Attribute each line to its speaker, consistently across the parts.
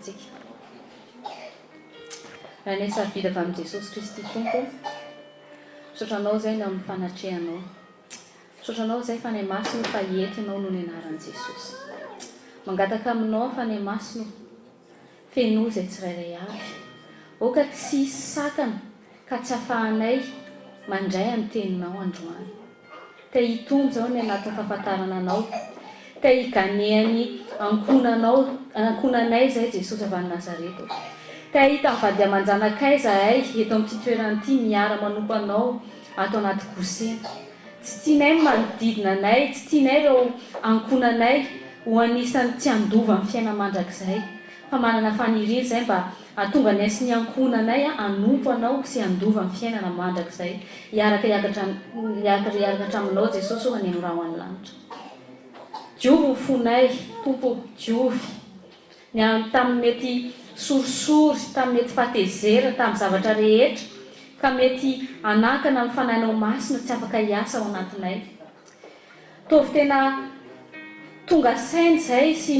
Speaker 1: tsika. Rainay sarobidy avy amin'i Jesosy Kristy Tompo, misaotra Anao izay ny amin'ny fanatrehanao. Misaotra Anao izay Fanahy Masina o fa eto Ianao noho ny anaran'i Jesosy. Mangataka Aminao aho Fanahy Masina o, fenoy izay tsirairay avy. Aoka tsy hisy sakana ka tsy afahanay mandray an'ny Teninao androany. Te hitombo izao ny anatin'ny fahafantarana Anao. Te hi-gagner ny ankohonanao, ankohonanay izahay Jesosy avy any Nazareth ô. Te hahita ny vady aman-janakay izahay eto amin'ity toerana ity miara-manompo Anao ato anaty Gosena. Tsy tianay ny manodidina anay, tsy tianay ireo ankohonanay ho anisan'ny tsy handova ny fiainana mandrakizay. Fa manana faniriana izahay mba hahatonga anay sy ny ankohonanay hanompo Anao sy handova ny fiainana mandrakizay hiaraka hiakatra hiaraka aminao Jesosy ô any amin'ny rahon'ny lanitra. Diovy ny fonay, Tompo ô, diovy. Ny amin'ny tamin'ny mety sorisory, tamin'ny mety fahatezerana, tamin'ny zavatra rehetra ka mety hanakana ny Fanahinao Masina tsy afaka hiasa ao anatinay. Ataovy tena tonga saina izay sy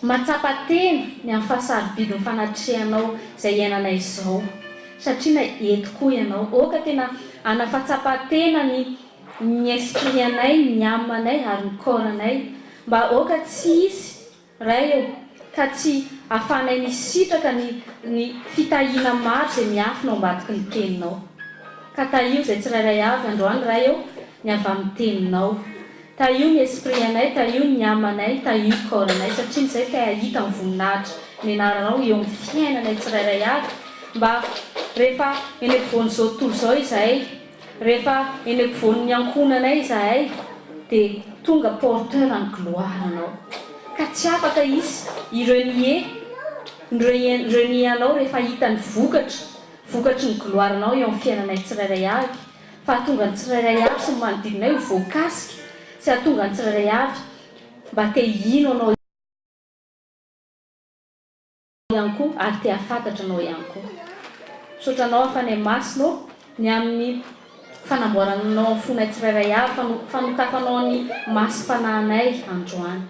Speaker 1: mahatsapa tena ny amin'ny fahasarobidin'ny fanatrehanao izay iainanay izao, satria na eto koa ianao. Aoka tena hanafatsapa-tena ny ny esprit anay, ny âme anay ary ny corps anay, mba aoka tsy hisy Ray ô, ka tsy ahafahanay misitraka ny ny fitahiana maro izay miafina ao ambadiky ny Teninao. Ka tahio izay tsirairay avy androany Ray ô, ny avy amin'ny Teninao. Tahio ny esprit anay, tahio ny âme anay, tahio corps anay, satria izay te hahita ny voninahitry ny anaranao eo amin'ny fiainanay tsirairay avy, mba rehefa eny ampovoan'izao tontolo izao izahay, Rehefa eny ampovoan'ny ankohonanay izahay dia tonga porteur ny gloire anao. Ka tsy afaka hisy hi-renier ny renier anao rehefa hita ny vokatra vokatry ny gloire anao eo amin'ny fiainanay tsirairay avy fa hahatonga ny tsirairay avy sy ny manodidinay ho voakasika sy hahatonga ny tsirairay avy mba te hino anao ihany koa ary te hahafantatra anao ihany koa. Misaotra anao aho Fanahy Masina ô, ny amin'ny fanamboarananao ny fonay tsirairay avy, fanokafanao ny masom-panahinay androany.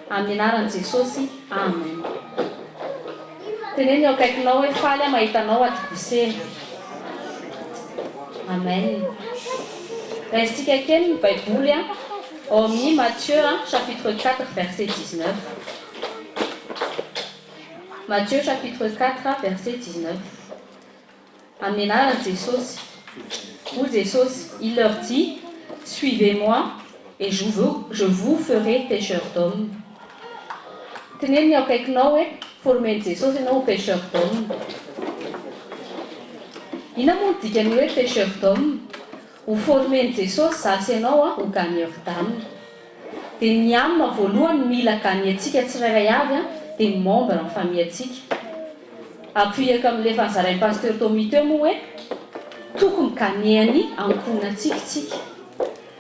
Speaker 1: Amin'ny anaran'i Jesosy, Amen. Teneno eo akaikinao hoe faly aho mahita anao ato Gosena. Amen. Raisintsika kely ny Baiboly ao amin'ny Matthieu chapitre 4 verset 19. Matthieu chapitre 4 verset 19 Amin'ny anaran'i Jesosy. Hoy Jesosy, il leur dit, Suivez-moi et je vous, je vous ferai pêcheurs d'hommes. Teneno ny ao akaikinao hoe, formen'i Jesosy ianao ho pêcheur d'hommes. Inona moa ny dikan'ny hoe pêcheur d'hommes? Ho formen'i Jesosy za sy ianao ho gagneur d'âme. Dia ny âme voalohany mila gagner-tsika tsirairay avy dia ny membre ny famille-tsika. Appuyeko amin'ilay efa nozarain'i Pasteur Tommy teo moa hoe tokony gagner ny ankohonantsika isika.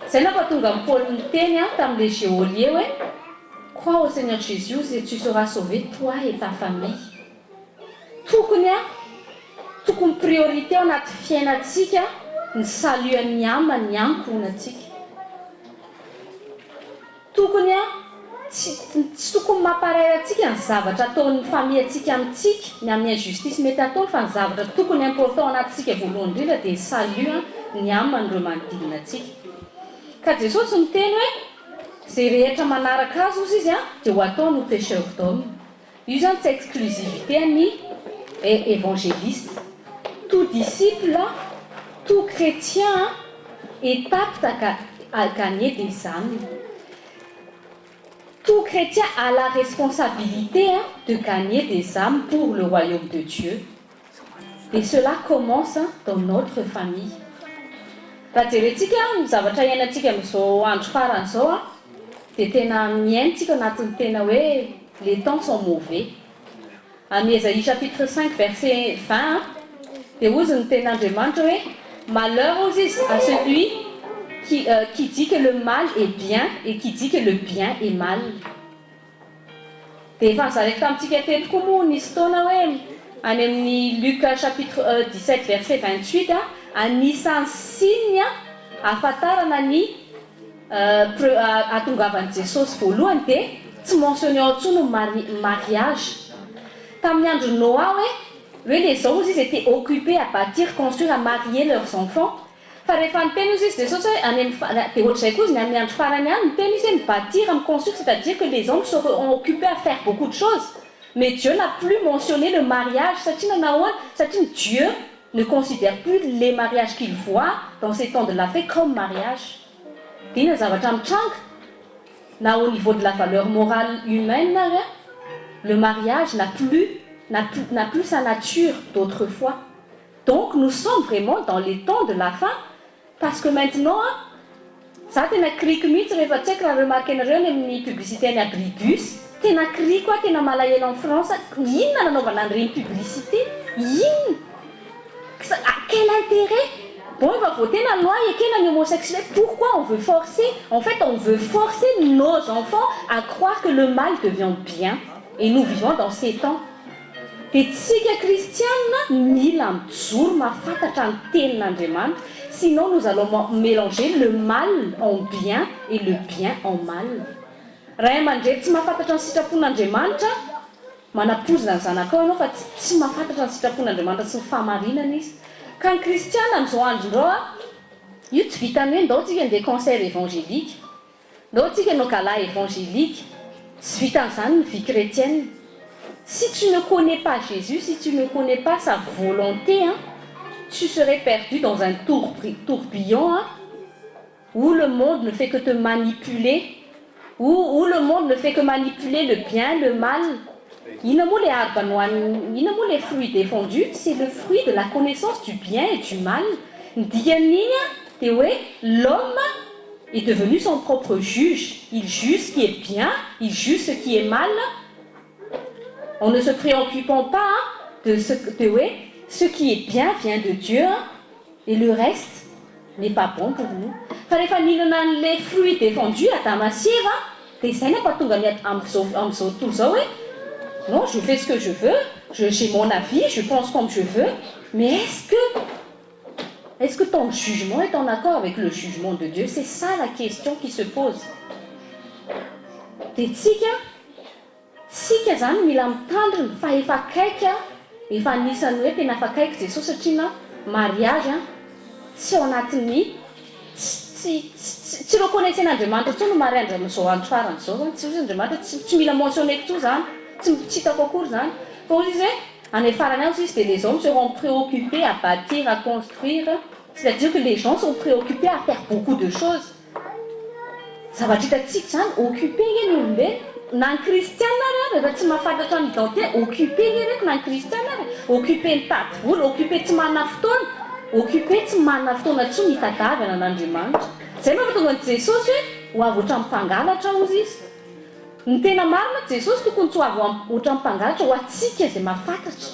Speaker 1: Izay nampatonga an'i Paoly niteny tamin'ilay geôlier hoe crois au Seigneur Jésus et tu seras sauvé toi et ta famille. Tokony a, tokony priorité ao anaty fiainantsika ny salut an'ny âme ny ankohonantsika. Tokony a, tsy tsy tokony mamparaire antsika ny zavatra ataon'ny famille antsika amintsika, ny amin'ny injustice mety ataony fa ny zavatra tokony important ao anatintsika voalohany indrindra dia ny salut ny âme an'ireo manodidina antsika. Ka Jesosy niteny hoe izay rehetra manaraka azy ozy izy a dia ho ataony ho pêcheur d'homme. Io zany tsy exclusivité an'ny évangéliste. Tout disciple, tout chrétien est apte à gagner des âmes. Tout chrétien a la responsabilité de gagner des âmes pour le royaume de Dieu. Et cela commence dans notre famille. Raha jerentsika ny zavatra iainantsika amin'izao andro farany izao dia tena miaina isika anatin'ny tena hoe les temps sont mauvais. Amin'ny Esaïe chapitre 5 verset 20 dia hozy ny tenin'Andriamanitra hoe malheur hozy izy à celui qui, qui dit que le mal est bien et qui dit que le bien est mal. Dia efa nozaraiko tamintsika teto koa moa nisy fotoana hoe any amin'ny Luc chapitre 17 verset 28, anisan'ny signe ahafantarana ny ahatongavan'i Jesosy voalohany dia tsy mentionné ao intsony ny mariage. Tamin'ny andro Noa hoe les hommes izy étaient occupés à bâtir, construire, à marier leurs enfants. Fa rehefa niteny ozy izy Jesosy hoe any amin'ny, dia ohatr'izay koa izy ny amin'ny andro farany any, niteny izy hoe mi-bâtir, mi-construire, c'est-à-dire que les hommes seront occupés à faire beaucoup de choses, mais Dieu n'a plus mentionné le mariage. Satria nanahoana? Satria Dieu ne considère plus les mariages qu'il voit dans ces temps de la fin comme mariage. Dia inona zavatra mitranga? Na au niveau de la valeur morale humaine ary, le mariage n'a plus sa nature d'autrefois. Donc nous sommes vraiment dans les temps de la fin, parce que maintenant za tena kriko mihitsy rehefa, tsy haiko raha remarquenareo, ny amin'ny publicité ny abribus, tena kriko a, tena malahelo en France. Inona nanaovana an'ireny publicité? Inona? Quel intérêt? Bon, il va voter la loi ekena ny homosexuel. Pourquoi on veut forcer? En fait, on veut forcer nos enfants à croire que le mal devient bien, et nous vivons dans ces temps. Dia tsika kristianina mila mijoro mahafantatra ny tenin'Andriamanitra, sinon nous allons mélanger le mal en bien et le bien en mal. Raha aman-dreny tsy mahafantatra ny sitrapon'Andriamanitra, manapozina ny zanakao ianao fa tsy mahafantatra ny sitrapon'Andriamanitra sy ny fahamarinana izy. Ka ny kristiana am'izao androndrao a, io tsy vitany hoe ndao tsika andeha concert évangélique, ndao tsika nao gala évangélique, tsy vitan'izany ny vie chrétienne. Si tu ne connais pas Jésus, si tu ne connais pas sa volonté, hein, tu serais perdu dans un tourbillon, hein, où le monde ne fait que te manipuler, où le monde ne fait que manipuler le bien, le mal. Inona moa le arbre nohaniny? Inona moa le fruit défendu? C'est le fruit de la connaissance du bien et du mal. Ny dikan'iny a dia hoe l'homme est devenu son propre juge. Il juge ce qui est bien, il juge ce qui est mal, en ne se préoccupant pas, hein, de ce de hoe ce qui est bien vient de Dieu, hein, et le reste n'est pas bon pour nous. Fa rehefa nihinana an'le fruit défendu Adama sy Eva, dia izay nampatonga ny am'izao tontolo zao hoe non, je fais ce que je veux, j'ai mon avis, je pense comme je veux. Mais est-ce que ton jugement est en accord avec le jugement de Dieu? C'est ça la question qui se pose. Dia tsika zany mila mitandrina fa efa akaika, efa anisany hoe tena efa akaiky Jesosy, satria na mariage a tsy ao anatin'ny tsy reconnaissen'Andriamanitra ntsony no mariage am'izao andro farany zao zany. Tsy ozy Andriamanitra tsy mila mentionneko tso zany, tsy hitako akory zany. Fa ozy izy hoe any farany any izy dia les hommes seront préoccupés à bâtir, à construire, c'est-à-dire que les gens sont préoccupés à faire beaucoup de choses. Zavatra hitantsika zany, occupé nge ny olombe, na ny kristiana ary rehefa tsy mahafantatra ny identité, occupé nge reko, na ny kristiana ary occupé nitady vola, occupé tsy manana fotoana, occupé tsy manana fotoana tsy mitadavana an'Andriamanitra. Zay mahatonga ny Jesosy hoe ho avy ohatran'ny mpangalatra ozy izy. Ny tena marina, Jesosy tokony tsy ho avy ohatran'ny mpangalatra ho atsika zay mahafantatra.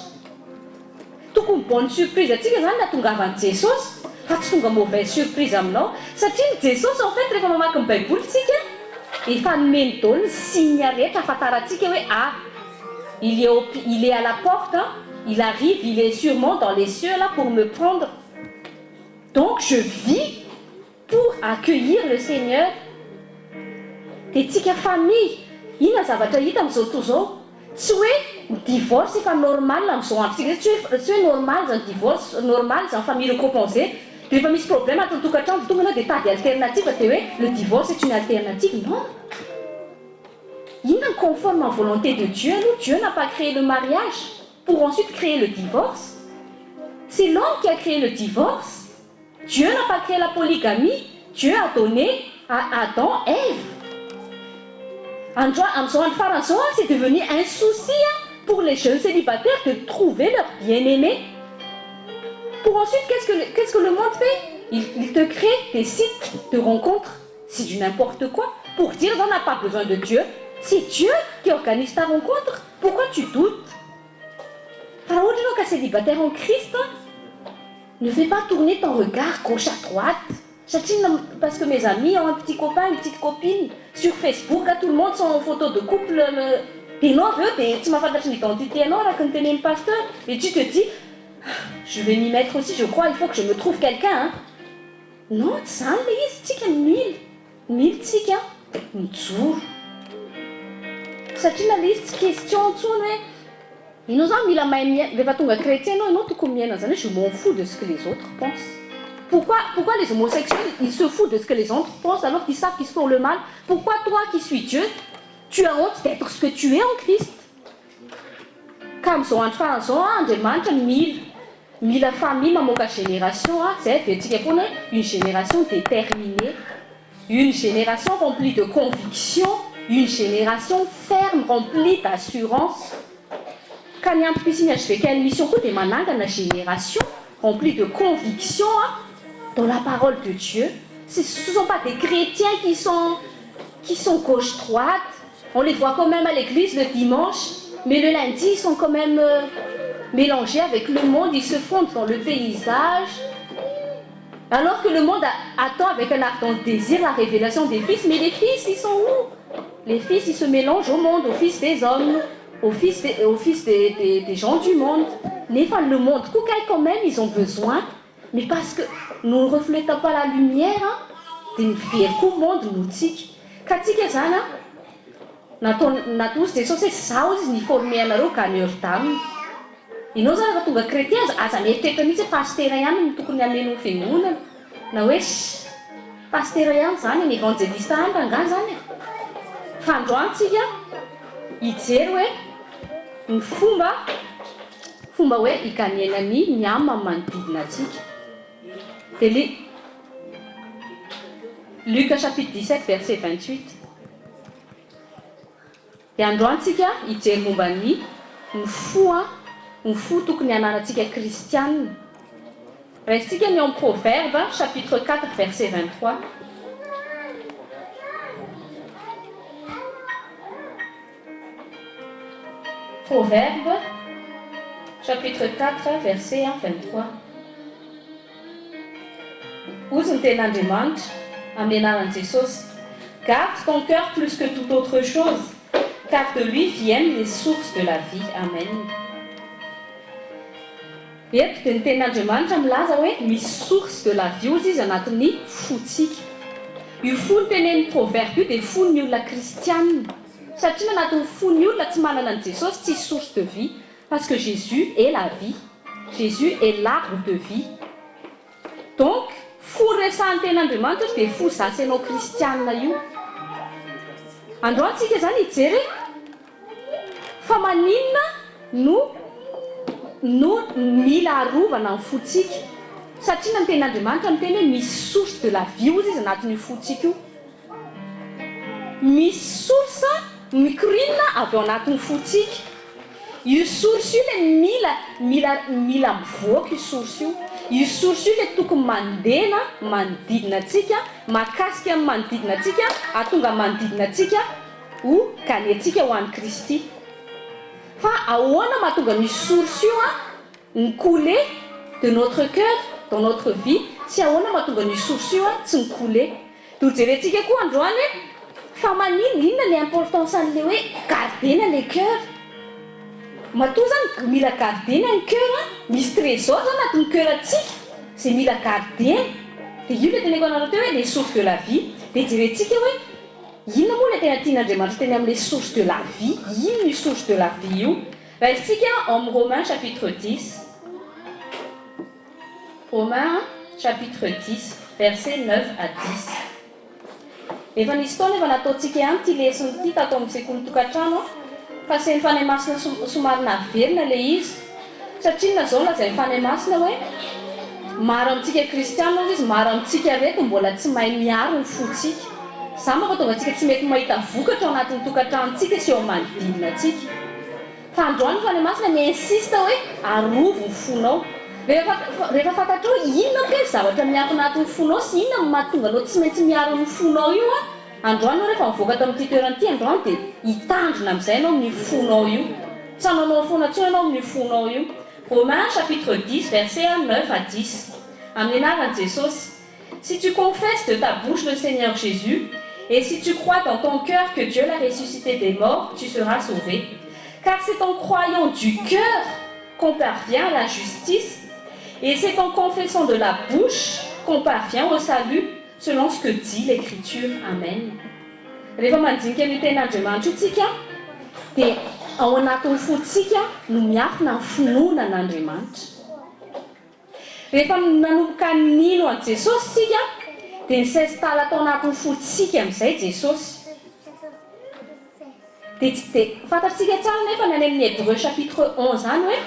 Speaker 1: Tokony bonne surprise atsika zany natongavan'i Jesosy, fa tsy tonga mauvaise surprise aminao, satria ny Jesosy, en fait, rehefa mamaky ny Baiboly tsika, efa nomeny daholo ny signe rehetra ahafantarantsika hoe ah, il est à la porte, hein, il arrive, il est sûrement dans les cieux là pour me prendre. Donc je vis pour accueillir le Seigneur. Dia tsika famille, inona zavatra hita amin'izao tontolo zao? Tsy hoe divorce efa normal amin'izao androtsika, tsy hoe normal zany divorce, normal zany famille recomposée. De rehefa misy problème ato ny tokantrano, tonga anao de tady alternative, de hoe le divorce est une alternative. Non, inona ny conforme en volonté de Dieu aloha? Dieu n'a pas créé le mariage pour ensuite créer le divorce. C'est l'homme qui a créé le divorce. Dieu n'a pas créé la polygamie. Dieu a donné à Adam Ève. Androa am'izao andro farany zao, c'est devenu un souci, hein, pour les jeunes célibataires de trouver leur bien-aimé. Pour ensuite, qu'est-ce que le monde fait? Il te crée des sites de rencontres. C'est du n'importe quoi, pour dire on n'a pas besoin de Dieu. C'est Dieu qui organise ta rencontre. Pourquoi tu doutes? Fa raha ohatra ianao ka célibataire en Christ, ne fais pas tourner ton regard gauche à droite, satria parce que mes amis ont un petit copain, une petite copine sur Facebook, tout le monde sont en photo de couple, de ianao avy eo de tsy mahafantatry ny identité anao, araka ny tenen'ny pasteur, et tu te dis: je vais m'y mettre aussi, je crois, il faut que je me trouve quelqu'un, hein. Non, tsy zany le izy. Tsika mila tsika mijoro, satria na le izy tsy question ntsony hoe Ianao zany mila mahay miaina, rehefa tonga chrétien ianao, ianao tokony miaina an'izany hoe je m'en fous de ce que les autres pensent. Pourquoi, pourquoi les homosexuels ils se foutent de ce que les autres pensent alors qu'ils savent qu'ils font le mal? Pourquoi toi qui suis Dieu, tu as honte d'être ce que tu es en Christ? Ka amin'izao andro farany izao an, Andriamanitra mila, mila famille mamoaka génération an, izay averintsika foana hoe une génération déterminée, une génération remplie de conviction, une génération ferme remplie d'assurance. Ka ny antom-pisian'ny HVKL Mission koa dia manangana génération remplie de conviction dans la parole de Dieu. Ce ne sont pas des chrétiens qui sont, qui sont gauche-droite. On les voit quand même à l'église le dimanche, mais le lundi, ils sont quand même mélangés avec le monde, ils se fondent dans le paysage. Alors que le monde attend avec un ardent désir la révélation des fils, mais les fils, ils sont où? Les fils, ils se mélangent au monde, aux fils des hommes, aux fils des gens du monde. Nefa le monde koa kay quand même, ils ont besoin, mais parce que nous ne reflétons pas la lumière, hein, dia mivery koa monde no tsika. Ka tsika zany an, natao natosy Jesosy hoe zaho izy ni-former anareo gagneur d'âme. Ianao zany rehefa tonga chrétien, aza mieritreritra mihitsy hoe pasitera ihany no tokony hameno ny fiangonana, na hoe pasitera ihany zany, ny evanjelista ihany rangahy zany e. Fa androany tsika hijery hoe ny fomba hoe higagnena ny âme amin'ny manodidina antsika. Dia li Luc chapitre 17 verset 28. Dia androany tsika hijery momba ny fo an, ny fo tokony hananantsika kristianina. Raisintsika ny ao amin'ny Proverbe chapitre 4 verset 23. Proverbe chapitre 4 verset 23. Hozy ny tenin'Andriamanitra amin'ny anaran'i Jesosy. Garde ton cœur plus que toute autre chose, car de lui viennent les sources de la vie. Amen. Eto dia ny tenin'Andriamanitra milaza hoe misy source de la vie hozy izy anatin'ny fontsika. Io fo notenenin'ny proverbe io dia fon'ny olona kristianina. Satria ny anatin'ny fon'ny olona tsy manana an'i Jesosy tsisy source de vie, parce que Jésus est la vie. Jésus est l'arbre de vie. Donc fo resahan'ny tenin'Andriamanitra dia fo za sy ianao kristianina io. Androany tsika zany hijery hoe fa maninona no no mila arovana ny fontsika. Satria na ny tenin'Andriamanitra miteny hoe misy source de la vie hozy izy anatin'io fontsika io. Misy source mikoriana avy ao anatin'ny fontsika. Io source io le mila mila mila mivoaka io source io. Io source io le tokony mandena manodidina antsika, mahakasika ny manodidina antsika, hahatonga ny manodidina antsika ho gagner-tsika ho an'i Kristy. Fa ahoana mahatonga an'io source io an mi-couler de notre cœur dans notre vie sy ahoana mahatonga an'io source io an tsy mi-couler. Dia ho jerentsika koa androany hoe fa maninona, inona ny importance an'ilay hoe garder-na le cœur. Matoa zany mila garder-na ny cœur, misy trésor zany anatin'ny cœur antsika izay mila garder-na. Dia io ilay teneniko anareo teo hoe les sources de la vie. Dia jerentsika hoe inona moa ilay tena tian'Andriamanitra teny amin'ilay source de la vie, inona io source de la vie io. Raisintsika ao amin'ny Romains chapitre 10. Romains chapitre 10 verset 9 à 10. Efa nisy fotoana efa nataontsika ihany ity lesona ity tato amin'ny sekoly tokantrano fa asain'ny Fanahy Masina somary naverina ilay izy satria inona izao lazain'ny Fanahy Masina hoe maro amintsika kristiana hozy izy maro amintsika reto mbola tsy mahay miaro ny fontsika. Izany mampatonga antsika tsy mety mahita vokatra ao anatin'ny tokantranontsika sy eo amin'ny manodidina antsika. Fa androany ny Fanahy Masina mi-insiste hoe arovy ny fonao. Rehefa rehefa fantatrao inona kay ny zavatra miafina anatin'ny fonao sy inona no mahatonga anao tsy maintsy miaro ny fonao io an, androany ianao rehefa mivoaka ato amin'ity toerana ity androany dia hitandrina amin'izay ianao amin'io fonao io. Tsy hanaonao foana intsony ianao amin'io fonao io. Romains chapitre 10 verset 9 à 10. Amin'ny anaran'i Jesosy. Si tu confesses de ta bouche le Seigneur Jésus, et si tu crois dans ton cœur que Dieu l'a ressuscité des morts, tu seras sauvé. Car c'est en croyant du cœur qu'on parvient à la justice, et c'est en confessant de la bouche qu'on parvient au salut, selon ce que dit l'Écriture. Amen. Rehefa mandinika an'io tenin'Andriamanitra io tsika dia Ao anatin'ny fontsika no miafina ny finoana an'Andriamanitra. Rehefa nanomboka nino an'i Jesosy isika, dia ni-s'installe tao anatin'ny fontsika amin'izay Jesosy. Dia tsy dia fantatsika tsara nefa ny any amin'ny Hébreux chapitre 11 any hoe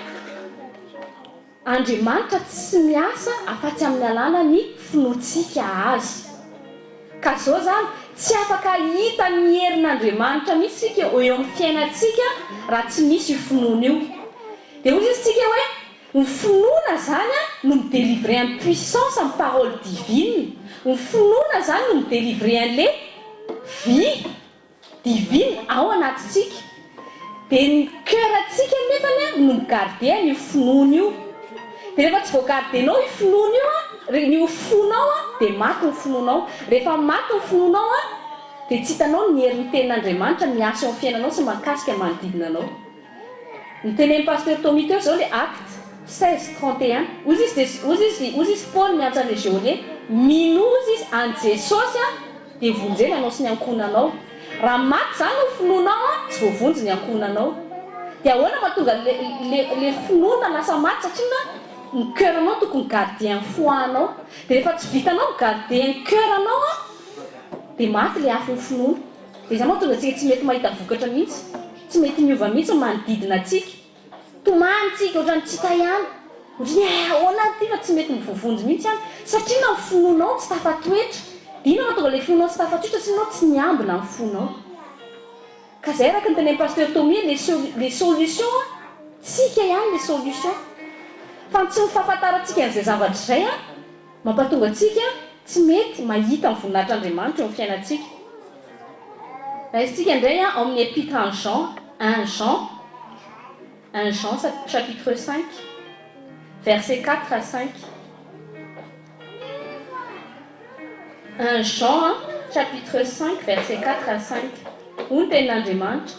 Speaker 1: Andriamanitra tsy miasa afa-tsy amin'ny alalan'ny finoantsika Azy. Ka izao izany, tsy afaka hahita ny herin'Andriamanitra mihitsy isika eo amin'ny fiainantsika raha tsy misy io finoana io. Dia hoy isika hoe ny finoana izany no mi-delivrer en puissance ny parole divine, ny finoana izany no mi-delivrer an'ilay vie divine ao anatintsika. Dia ny coeur-ntsika nefany no mi-garder an'io finoana io. Dia rehefa tsy voa-garder-nao io finoana io an, io fonao an, dia maty ny finoanao. Rehefa maty ny finoanao an, dia tsy hitanao ny herin'ny tenin'Andriamanitra miasa eo amin'ny fiainanao sy mahakasika ny manodidina anao. Notenenin'i Pasteur Tommy teo izao ilay Actes 16, 31. Hozy izy dia, hozy izy, hozy izy Paoly miantso an'ilay geôlier, minoa hozy izy an'i Jesosy an, dia vonjena ianao sy ny ankohonanao. Raha maty izany ny finoanao an, tsy voavonjy ny ankohonanao. Dia ahoana mahatonga le, le, le finoana lasa maty satria na ny coeur anao tokony gardien foi anao. Dia rehefa tsy vitanao ny garder ny coeur anao an, dia maty le afon'ny finoana. Dia izany mahatonga antsika tsy mety mahita vokatra mihitsy. Tsy mety miova mihitsy ny manodidina antsika. Tomany tsika, ohatran'ny tsy hita ihany. Ohatran'ny hoe ahoana ary ity fa tsy mety mivoavonjy mihitsy any. Satria na ny finoanao tsy tafatoetra. Dia inona no mahatonga ilay finoanao tsy tafatoetra satria ianao tsy miambina ny fonao. Ka izay araka ny tenenin'i Pasteur Tommy hoe les solutions an, tsika ihany les solutions. Fa ny tsy ny fahafantarantsika an'izay zavatra izay an, Mampatonga antsika tsy mety mahita ny voninahitr'Andriamanitra eo amin'ny fiainantsika. Raisintsika indray ao amin'ny Epître an'i Jean, un Jean, un Jean chapitre 5, versets 4 à 5. Un Jean chapitre 5, versets 4 à 5. Hoy ny tenin'Andriamanitra,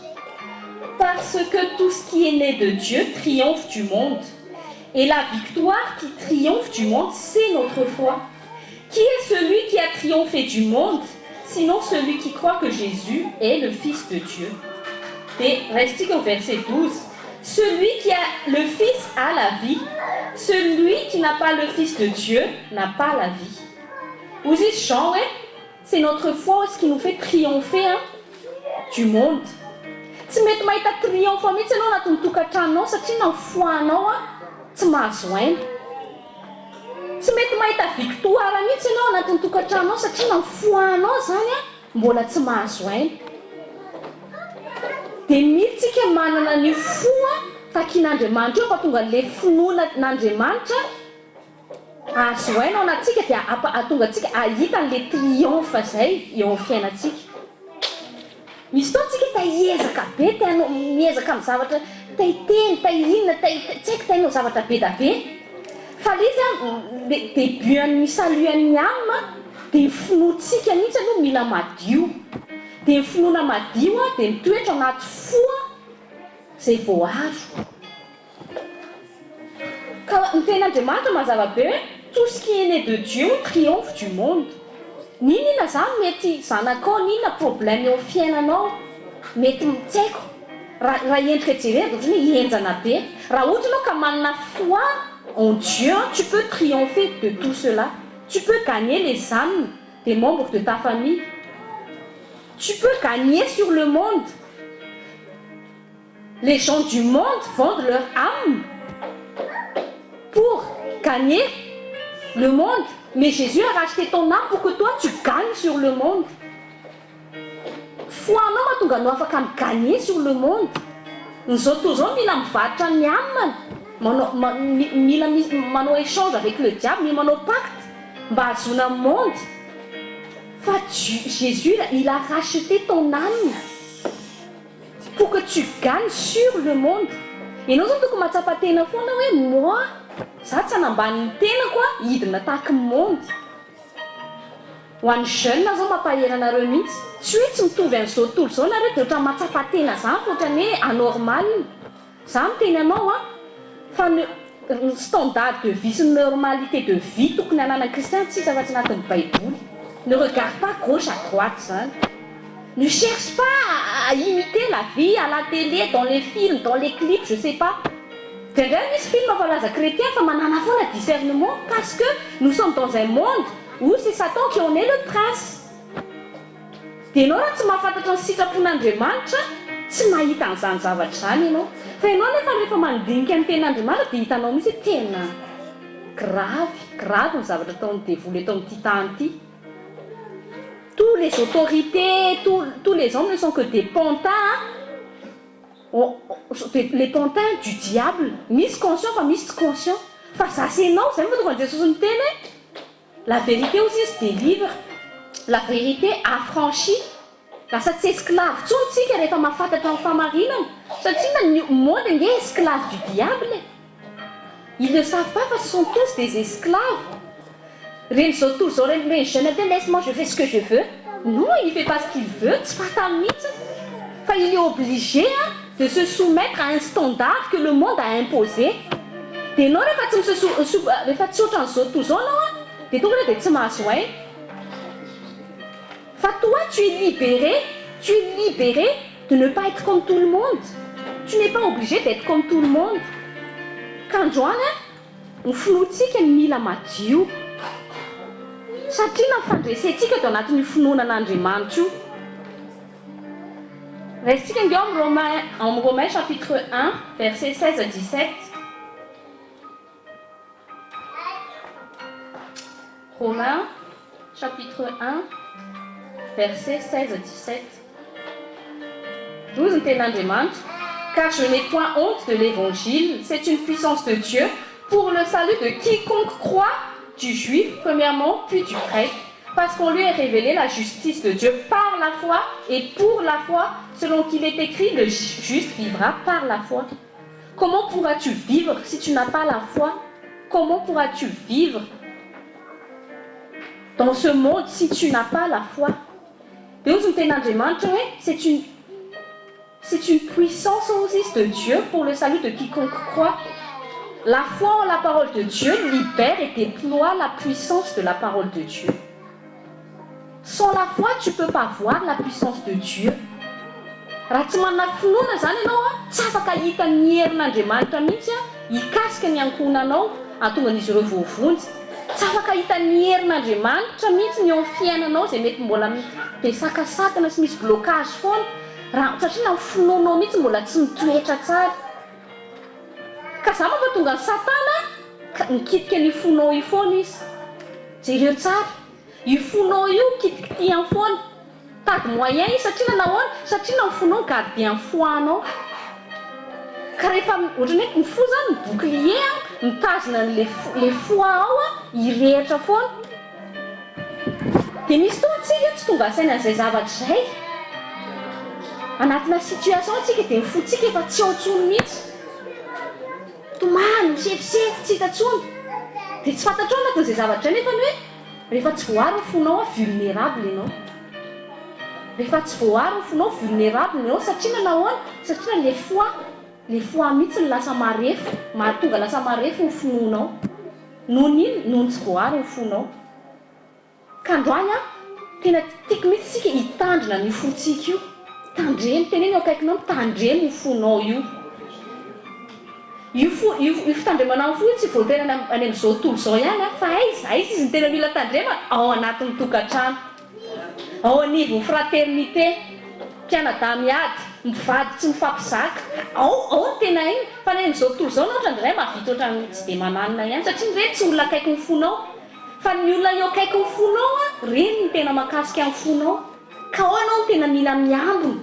Speaker 1: Parce que tout ce qui est né de Dieu triomphe du monde, et la victoire qui triomphe du monde, c'est notre foi. Qui est celui qui a triomphé du monde, sinon celui qui croit que Jésus est le Fils de Dieu? Dia raisintsika au verset 12, Celui qui a le Fils a la vie, celui qui n'a pas le Fils de Dieu n'a pas la vie. Hoy izy Jean hoe, C'est notre foi ce qui nous fait triompher an du monde. Tsy mety mahita triomphe mihitsy ianao anatin'ny tokantranonao satria na ny foi-nao an tsy mahazo aina. Tsy mety mahita victoire mihitsy ianao anatin'ny tokantranonao satria na ny foi-nao izany an mbola tsy mahazo aina. Dia mila tsika manana an'io foi takian'Andriamanitra io hampatonga an'ilay finoana an'Andriamanitra Azo aina ao anatintsika dia hahatonga antsika hahita an'ilay triomphe izay eo amin'ny fiainantsika. Misy fotoana tsika te hiezaka be, te hanao, miezaka amin'ny zavatra, te hiteny, te inona, te tsy haiko, te hanao zavatra be da be. Fa ilay izy an, le début an'ny salut an'ny âme dia ny finoantsika mihitsy aloha mila madio. Dia ny finoana madio dia mitoetra ao anaty fo izay voaaro. Ka ny tenin'Andriamanitra mazava be hoe tout ce qui est né de Dieu triomphe du monde. N'inona zany mety zanakao, n'inona problème eo amin'ny fiainanao, mety tsy haiko, raha raha endrika jerena dia ohatran'ny hoe henjana be. Raha ohatra ianao ka manana foi en Dieu tu peux triompher de tout cela, tu peux gagner les âmes des membres de ta famille, tu peux gagner sur le monde. Les gens du monde vendent leur âme pour gagner le monde, mais Jésus a racheté ton âme pour que toi tu gagnes sur le monde. Foi-nao mahatonga anao afaka mi-gagner sur le monde. Ny zao tontolo zao mila mivarotra ny âme-ny, manao mila manao échange avec le diable, mila manao pacte mba hahazoana ny monde. Fa Jésus il a racheté ton âme. Pour que tu gagnes sur le monde. Ianao zany tokony mahatsapa tena foana hoe moi za tsy hanambany ny tenako a hidina tahaky ny monde. Ho an'ny jeune zao mampahery anareo mihitsy. Tsy hoe tsy mitovy an'izao tontolo izao nareo dia ohatran'ny mahatsapa tena zany fa ohatran'ny hoe anormal. Za miteny anao an, fa ny standard de vie sy ny normalité de vie tokony hananan'ny kristiana tsisy afa-tsy anatin'ny baiboly. Ne regarde pas gauche à droite zany. Ne cherche pas à imiter la vie à la télé, dans les films, dans les clips, je sais pas. Indraindray misy film fa chrétien fa manana foana discernement parce que nous sommes dans un monde où c'est Satan qui en est le prince. Dia ianao raha tsy mahafantatra ny sitrapon'Andriamanitra, tsy mahita an'izany zavatra izany ianao. Fa ianao nefa rehefa mandinika ny tenin'Andriamanitra dia hitanao mihitsy hoe tena grave, grave ny zavatra ataon'ny devoly eto amin'ity tany ity. Tous les autorités, tous les hommes ne sont que des pantins, les pantins du diable. Misy conscient fa misy tsy conscient. Fa za sy ianao, zay moa tonga an'i Jesosy miteny hoe la vérité aussi se délivre, la vérité affranchit. Lasa tsy esclave intsony tsika rehefa mahafantatra ny fahamarinana. Satria na ny monde nge esclave du diable. Ils ne savent pas fa ce sont tous des esclaves. Reny zao tontolo zao reny reny jeune tena laisse-moi, je fais ce que je veux. Non, il fait pas ce qu'il veut, tsy fantany mihitsy. Fa il est obligé, hein, de se soumettre à un standard que le monde a imposé. Dia ianao rehefa tsy mise rehefa tsy ohatran'izao tontolo zao anao a, dia tonga dia tsy mahazo aina. Fa toi, tu es libéré, tu es libéré de ne pas être comme tout le monde. Tu n'es pas obligé d'être comme tout le monde. Ka androany a, ny finoantsika ny mila madio. Satria na fandresentsika tao anatin'ny finoana an'Andriamanitra io. Raisintsika ngeo amin'ny Romain, amin'ny Romain chapitre 1, verset 16 à 17. Romains chapitre 1, verset 16 à 17. Hoy ny tenin'Andriamanitra. Car je n'ai point honte de l'évangile, c'est une puissance de Dieu pour le salut de quiconque croit, du juif premièrement, puis du grec, parce qu'on lui est révélé la justice de Dieu par la foi et pour la foi, selon qu'il est écrit, le juste vivra par la foi. Comment pourras-tu vivre si tu n'as pas la foi? Comment pourras-tu vivre dans ce monde si tu n'as pas la foi? Dia hoy ny tenin'Andriamanitra hoe c'est une puissance aussi de Dieu pour le salut de quiconque croit. La foi en la parole de Dieu libère et déploie la puissance de la parole de Dieu. Sans la foi, tu peux pas voir la puissance de Dieu. Raha tsy manana finoana zany ianao a, tsy afaka hita ny herin'Andriamanitra mihitsy a hikasika ny ankohonanao ahatonga an'izy ireo voavonjy. Tsy afaka hita ny herin'Andriamanitra mihitsy ny eo amin'ny fiainanao izay mety mbola be sakasakana sy misy blocage foana raha satria na ny finoanao mihitsy mbola tsy mitoetra tsara. Ka za mampatonga ny Satana ka mikitika ny fonao io foana izy. Jereo tsara io fonao io kitikitihany foana. Tady moyen izy satria na nahoana? Satria na ny fonao gardien foi-nao. Ka rehefa ohatrany hoe ny fo zany ny bouclier a mitazona an'le le foi ao a hirehitra foana. Dia misy fotoana tsika tsy tonga saina an'izay zavatra izay. Anatina situation tsika dia ny fontsika efa tsy ao intsony mihitsy. Tomany, misefosefo, tsy hita intsony. Dia tsy fantatrao anatin'izay zavatra izay nefa ny hoe rehefa tsy voaro ny fonao a vulnérable ianao. Rehefa tsy voaro ny fonao, vulnérable ianao satria na nahoana? Satria le foi, le foi mihitsy no lasa marefo, mahatonga lasa marefo ny finoanao. Noho ny inona? Noho ny tsy voaro ny fonao. Ka androany an, tena tiako mihitsy isika hitandrina an'io fontsika io. Tandremo, teneno eo akaikinao, tandremo io fonao io. Io fo, io io fitandremana ny fo io tsy voatery any any amin'izao tontolo izao ihany an, fa aiza? Aiza izy no tena mila tandremana? Ao anatin'ny tokantrano. Ao anivon'ny fraternité, mpianadahy miady, mpivady tsy mifampizaka, ao ao no tena iny, fa ny amin'izao tontolo izao na ohatran'ny iray mahavita ohatran'ny tsy dia mananona ihany satria ireny tsy olona akaiky ny fonao, fa ny olona eo akaiky ny fonao an, ireny no tena mahakasika ny fonao, ka ao ianao no tena mila miambina,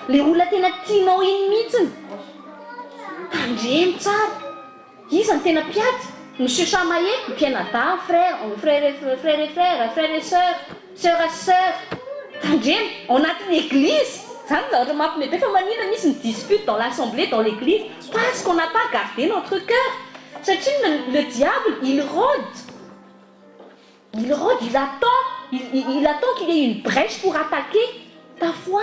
Speaker 1: ilay olona tena tianao iny mihitsiny, tandremo tsara. Iza no tena mpiady? Monsieur Chamaillé, mpianadahy, frère, frère et frère et frère, frère et sœur, sœur à sœur. Tandremo, ao anatin'ny église. Zany no zavatra mampime be fa maninona misy ny dispute dans l'assemblée, dans l'église? Parce qu'on n'a pas gardé notre cœur. Satria le, le diable, il rôde. Il rôde, il attend, il, il, il attend qu'il y ait une brèche pour attaquer ta foi.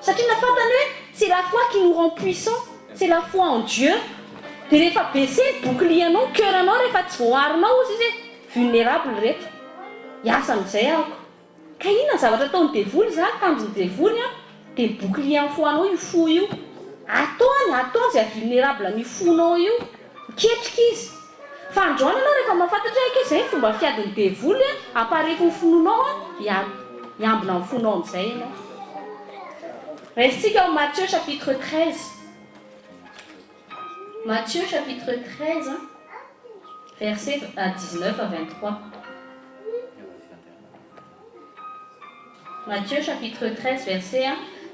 Speaker 1: Satria na fantany hoe c'est la foi qui nous rend puissant, c'est la foi en Dieu. Dia rehefa baissé ny bouclier anao, cœur anao rehefa tsy voaharinao ozy izy hoe vulnérable reto. Hiasa amin'izay ahako. Ka inona ny zavatra ataon'ny devoly izany, tanjon'ny devoly an, dia mi-bouclier ny foi-nao io fo io. Ataony, ataony izay ha-vulnerable an'io fonao io. Miketrika izy. Fa androany ianao rehefa mahafantatra hoe okay izay ny fomba fiadin'ny devoly an, hamparefo ny finoanao an, dia hiambina ny fonao amin'izay ianao. Raisintsika ao Matthieu chapitre 13. Matthieu chapitre 13 verset 19 à 23. Matthieu chapitre 13 verset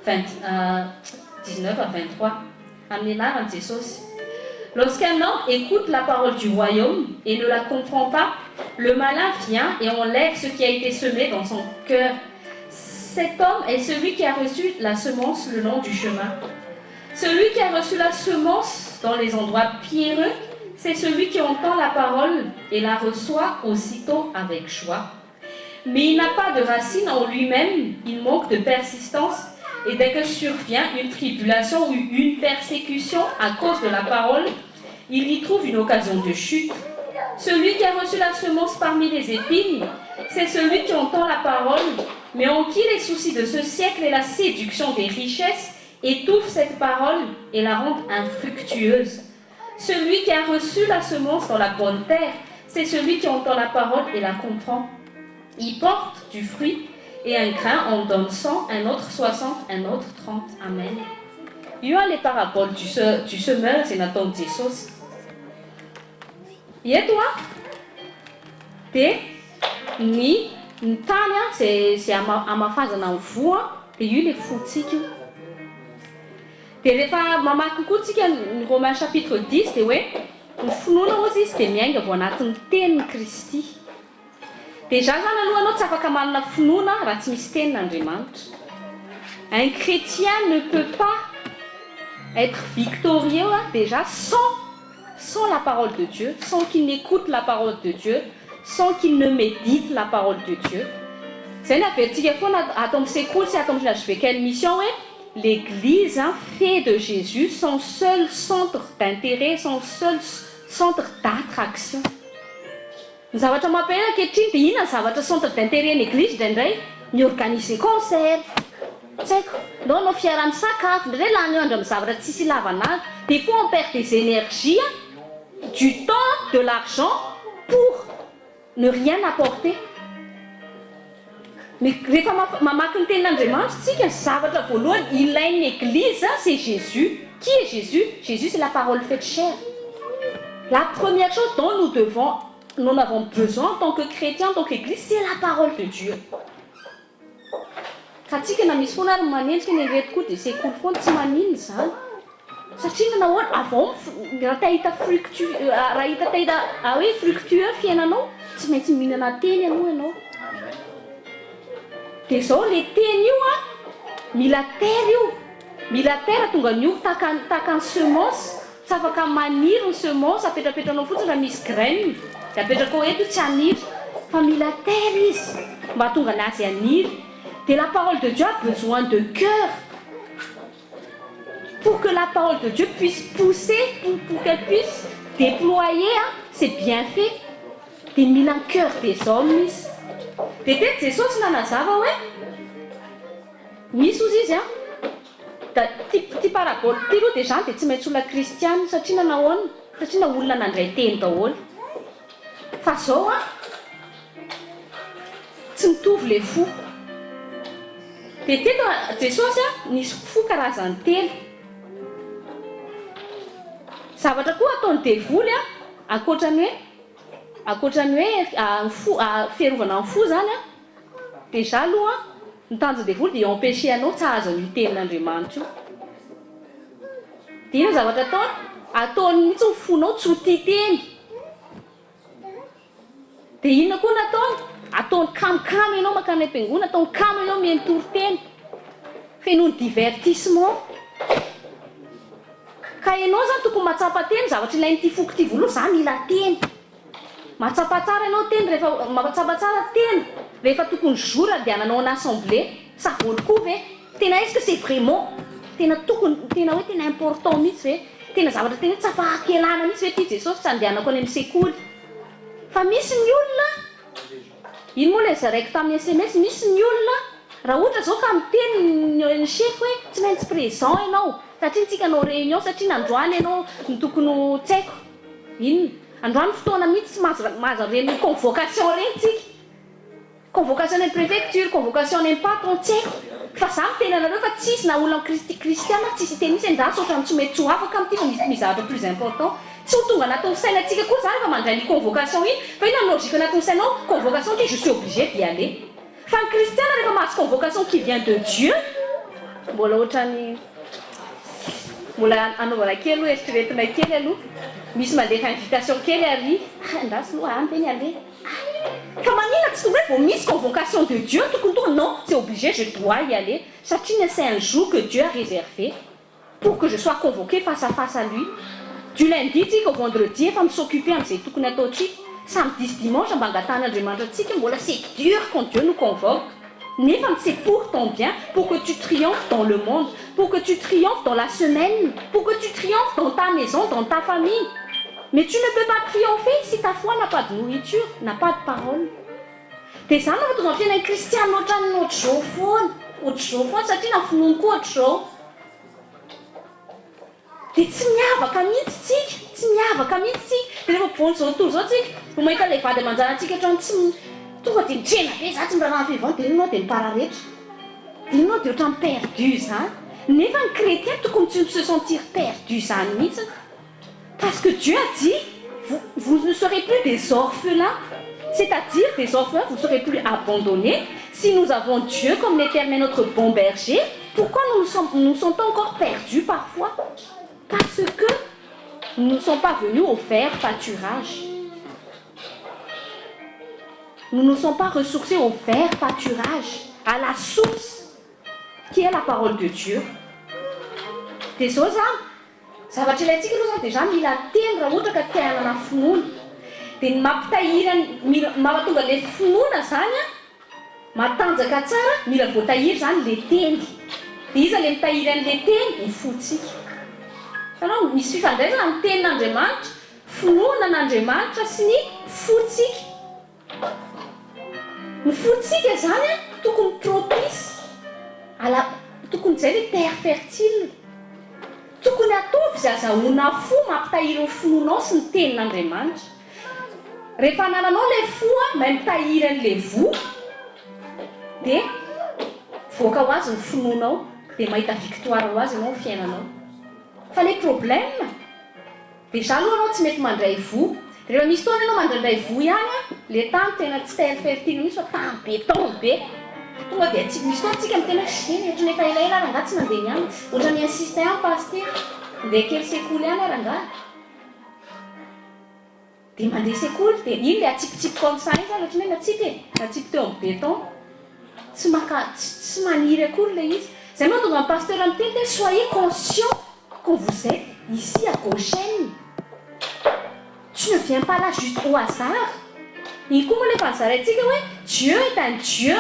Speaker 1: 19 à 23. Amin'ny anaran'i Jesosy. Lorsqu'un homme écoute la parole du royaume et ne la comprend pas, le malin vient et enlève ce qui a été semé dans son cœur. Cet homme est celui qui a reçu la semence le long du chemin. Celui qui a reçu la semence dans les endroits pierreux, c'est celui qui entend la parole et la reçoit aussitôt avec joie. Mais il n'a pas de racine en lui-même, il manque de persistance, et dès que survient une tribulation ou une persécution à cause de la parole, il y trouve une occasion de chute. Celui qui a reçu la semence parmi les épines, c'est celui qui entend la parole, mais en qui les soucis de ce siècle et la séduction des richesses étouffent cette parole et la rendent infructueuse. Celui qui a reçu la semence dans la bonne terre, c'est celui qui entend la parole et la comprend. Il porte du fruit et un grain en donne 100, un autre 60, un autre 30. Amen. Io a le parabole du semeur izay nataon'i Jesosy. Eto a dia ny ny tany a izay izay hamafazana ny voa dia io ilay fontsika io. Dia rehefa mamaky koa tsika ny Romains chapitre 10 dia hoe ny finoana hozy izy dia miainga avy ao anatin'ny tenin'i Kristy. Déjà zany aloha anao tsy afaka manana finoana raha tsy misy tenin'Andriamanitra. Un chrétien ne peut pas être victorieux déjà sans sans la parole de Dieu, sans qu'il n'écoute la parole de Dieu, sans qu'il ne médite la parole de Dieu. Zay no averintsika foana ato amin'ny sekoly sy ato amin'ny HVKL Mission hoe l'église fait de Jésus son seul centre d'intérêt, son seul centre d'attraction. Ny zavatra mampalahelo ankehitriny dia inona ny zavatra centre d'intérêt ny église indraindray? Mi-organiser concert, tsy haiko, ndao hanao fiaraha-misakafo, indraindray lany andro amin'ny zavatra tsisy ilavana azy. Des fois on perd des énergies, du temps, de l'argent pour ne rien apporter. Mais rehefa mamaky ny tenin'Andriamanitra tsika, ny zavatra voalohany ilain'ny église c'est Jésus. Qui est Jésus? Jésus, c'est la parole faite chair. La première chose dont nous devons, nous en avons besoin en tant que chrétien, en tant qu'église, c'est la parole de Dieu. Ka tsika na misy foana ary manendrika ny ireto koa dia sekoly foana, tsy maninona izany. Satria nahoana? Avao raha te hahita fructu raha hita te hahita hoe fructueux fiainanao, tsy maintsy mihinana teny aloha ianao. Dia izao le teny io an, mila terre io, mila terre tonga ny io tahaka tahaka ny semence, tsy afaka maniry ny semence apetrapetranao fotsiny raha misy graine dia apetrakao eto io tsy haniry fa mila terre izy mba hahatonga anazy haniry. Dia la parole de Dieu a besoin de cœur pour que la parole de Dieu puisse pousser, pour qu'elle puisse déployer ses bienfaits, dia mila ny cœur des hommes izy. Dia teto Jesosy nanazava hoe misy ozy izy an, da ty ty parabole ty aloha dia zany dia tsy maintsy olona kristiana satria nanahoana? Satria na olona nandray teny daholo. Fa zao an, tsy mitovy le fo. Dia teto Jesosy an, nisy fo karazany telo. Zavatra koa ataon'ny devoly an, ankoatra ny hoe, ankoatra ny hoe ny fo, fiarovana ny fo izany an, déjà aloha an, ny tanjon'ny devoly dia hi-empêcher anao tsy hahazo an'io tenin'Andriamanitra io. Dia inona ny zavatra ataony? Ataony mihitsy ny fonao tsy ho tia teny. Dia inona koa no ataony? Ataony kamokamo ianao mankany am-piangonana, ataony kamo ianao mihaino toriteny. Fenoiny divertissement. Ka ianao izany tokony mahatsapa teny, zavatra ilain'ity foko ity voalohany, za mila teny. Mahatsapa tsara ianao teny rehefa, mahatsapa tsara tena rehefa tokony jour andehananao en assemblée. Ça vaut le coup ve? Tena est-ce que c'est vraiment tena tokony, tena hoe tena important mihitsy ve? Tena zavatra tena hoe tsy afahako ialana mihitsy ve ity Jesosy tsy andehanako any amin'ny sekoly? Fa misy ny olona. Iny moa ilay zaraiko tamin'ny sms, misy ny olona raha ohatra izao ka miteny ny chef hoe tsy maintsy présent ianao satria tsika hanao réunion satria nandroany ianao no tokony ho tsy haiko inona, androany fotoana mihitsy tsy mahazo mahazo an'ireny convocation ireny tsika. Convocation any préfecture, convocation any am patron, tsy haiko fa za miteny anareo fa tsisy na olona kristi kristiana ary tsisy hiteny mihitsy hoe ndraso otrany tsy mety tsy ho afaka amin'ity fa misy misy zavatra plus important tsy ho tonga anatin'ny sainantsika akory zany rehefa mandray ny convocation iny fa inona ny logique anatin'ny sainao convocation ity je suis obligé d'y aller fa ny kristiana rehefa mahazo convocation qui vient de Dieu mbola otrany mbola anaovana kely aloha eritreretina kely aloha misy mandefa invitation kely ary ah ndraso aloha any ve ny aleha Fa maninona tsy tonga hoe vao misy convocation de Dieu tokony tonga non c'est obligé je dois y aller satria c'est un jour que Dieu a réservé pour que je sois convoqué face à face à lui du lundi tsika au vendredi efa mi s'occuper amin'izay tokony ataontsika samedi sy dimanche mba angatahan'Andriamanitra antsika mbola c'est dur quand Dieu nous convoque nefa c'est pour ton bien pour que tu triomphes dans le monde pour que tu triomphes dans la semaine pour que tu triomphes dans ta maison dans ta famille mais tu ne peux pas triompher si ta foi n'a pas de nourriture n'a pas de parole dia izany no mahatonga ny fiainan'ny kristiana ohatran'ny ohatr'izao foana ohatr'izao foana satria na finoany koa ohatr'izao dia tsy miavaka mihitsy tsika tsy miavaka mihitsy tsika dia rehefa ampovoan'izao tontolo izao tsika vao mahita ilay vady aman-janatsika ohatran'ny tsy tonga dia mitrena be za tsy miraharaha ny fivavahana dia inona aho dia mipararetra dia inona aho dia ohatran'ny perdu izany nefa ny chrétien tokony tsy se sentir perdu izany mihitsy Parce que Dieu a dit, vous, vous ne serez plus des orphelins, c'est-à-dire des orphelins, vous ne serez plus abandonnés. Si nous avons Dieu comme l'Éternel, notre bon berger, pourquoi nous nous, sommes, nous sentons encore perdus parfois Parce que nous ne sommes pas venus au vert pâturage. Nous ne sommes pas ressourcés au vert pâturage, à la source qui est la parole de Dieu. Dia zao zany, zavatra ilaintsika aloha zany déjà mila teny raha ohatra ka te hanana finoana. Dia ny mampitahiry ny mila mahatonga le finoana zany an, matanjaka tsara, mila voatahiry zany le teny. Dia iza le mitahiry an'le teny? Ny fontsika. Hitanao, misy fifandraisana ny tenin'Andriamanitra, finoana an'Andriamanitra sy ny fontsika. Ny fontsika zany an tokony propice à la tokony zay le terre fertile. Tokony ataovy izay azahoana fo mampitahiry ny finoanao sy ny tenin'Andriamanitra. Rehefa anananao ilay fo an, mahay mitahiry an'ilay voa dia mivoaka ho azy ny finoanao dia mahita victoire ho azy ianao amin'ny fiainanao. Fa le problème Déjà aloha anao tsy mety mandray voa. Rehefa misy fotoana ianao mandraindray voa ihany an, le tany tena tsy terre fertile mihitsy fa tany béton be. Tonga dia tsy, misy fotoana tsika miteny hoe eny ohatran'ny efa elaela aho rangahy tsy nandeha nianatra. Ohatran'ny insiste ihany pasitera. Ndeha kely sekoly ihany aho rangahy. Dia mandeha sekoly dia iny le atsipitsipy comme ça iny zany ohatran'ny hoe natsipy e, natsipy teo amin'ny béton. Tsy maka, tsy tsy maniry akory ilay izy. Izay mahatonga ny pasteur miteny hoe soyez conscient quand vous êtes ici à Goshen. Tu ne viens pas là juste au hasard. Iny koa moa ilay efa nozaraintsika hoe Dieu est un Dieu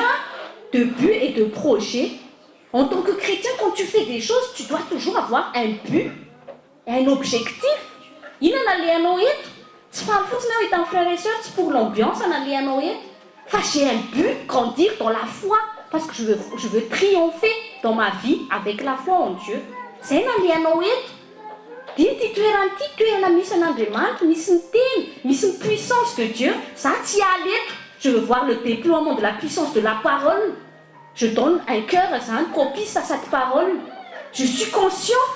Speaker 1: de but et de projet. En tant que chrétien quand tu fais des choses tu dois toujours avoir un but. Un objectif? Inona nalehanao eto? Tsy faly fotsiny aho hita ny frères et sœurs, tsy pour l'ambiance nalehanao eto fa j'ai un but, grandir dans la foi parce que je veux je veux triompher dans ma vie avec la foi en Dieu. Zay nalehanao eto. Dino ty toerana ity, toerana misy an'Andriamanitra, misy ny teny, misy ny puissance de Dieu. Za tsy hiala eto, je veux voir le déploiement de la puissance de la parole. Je donne un cœur zany propice à cette parole. Je suis conscient.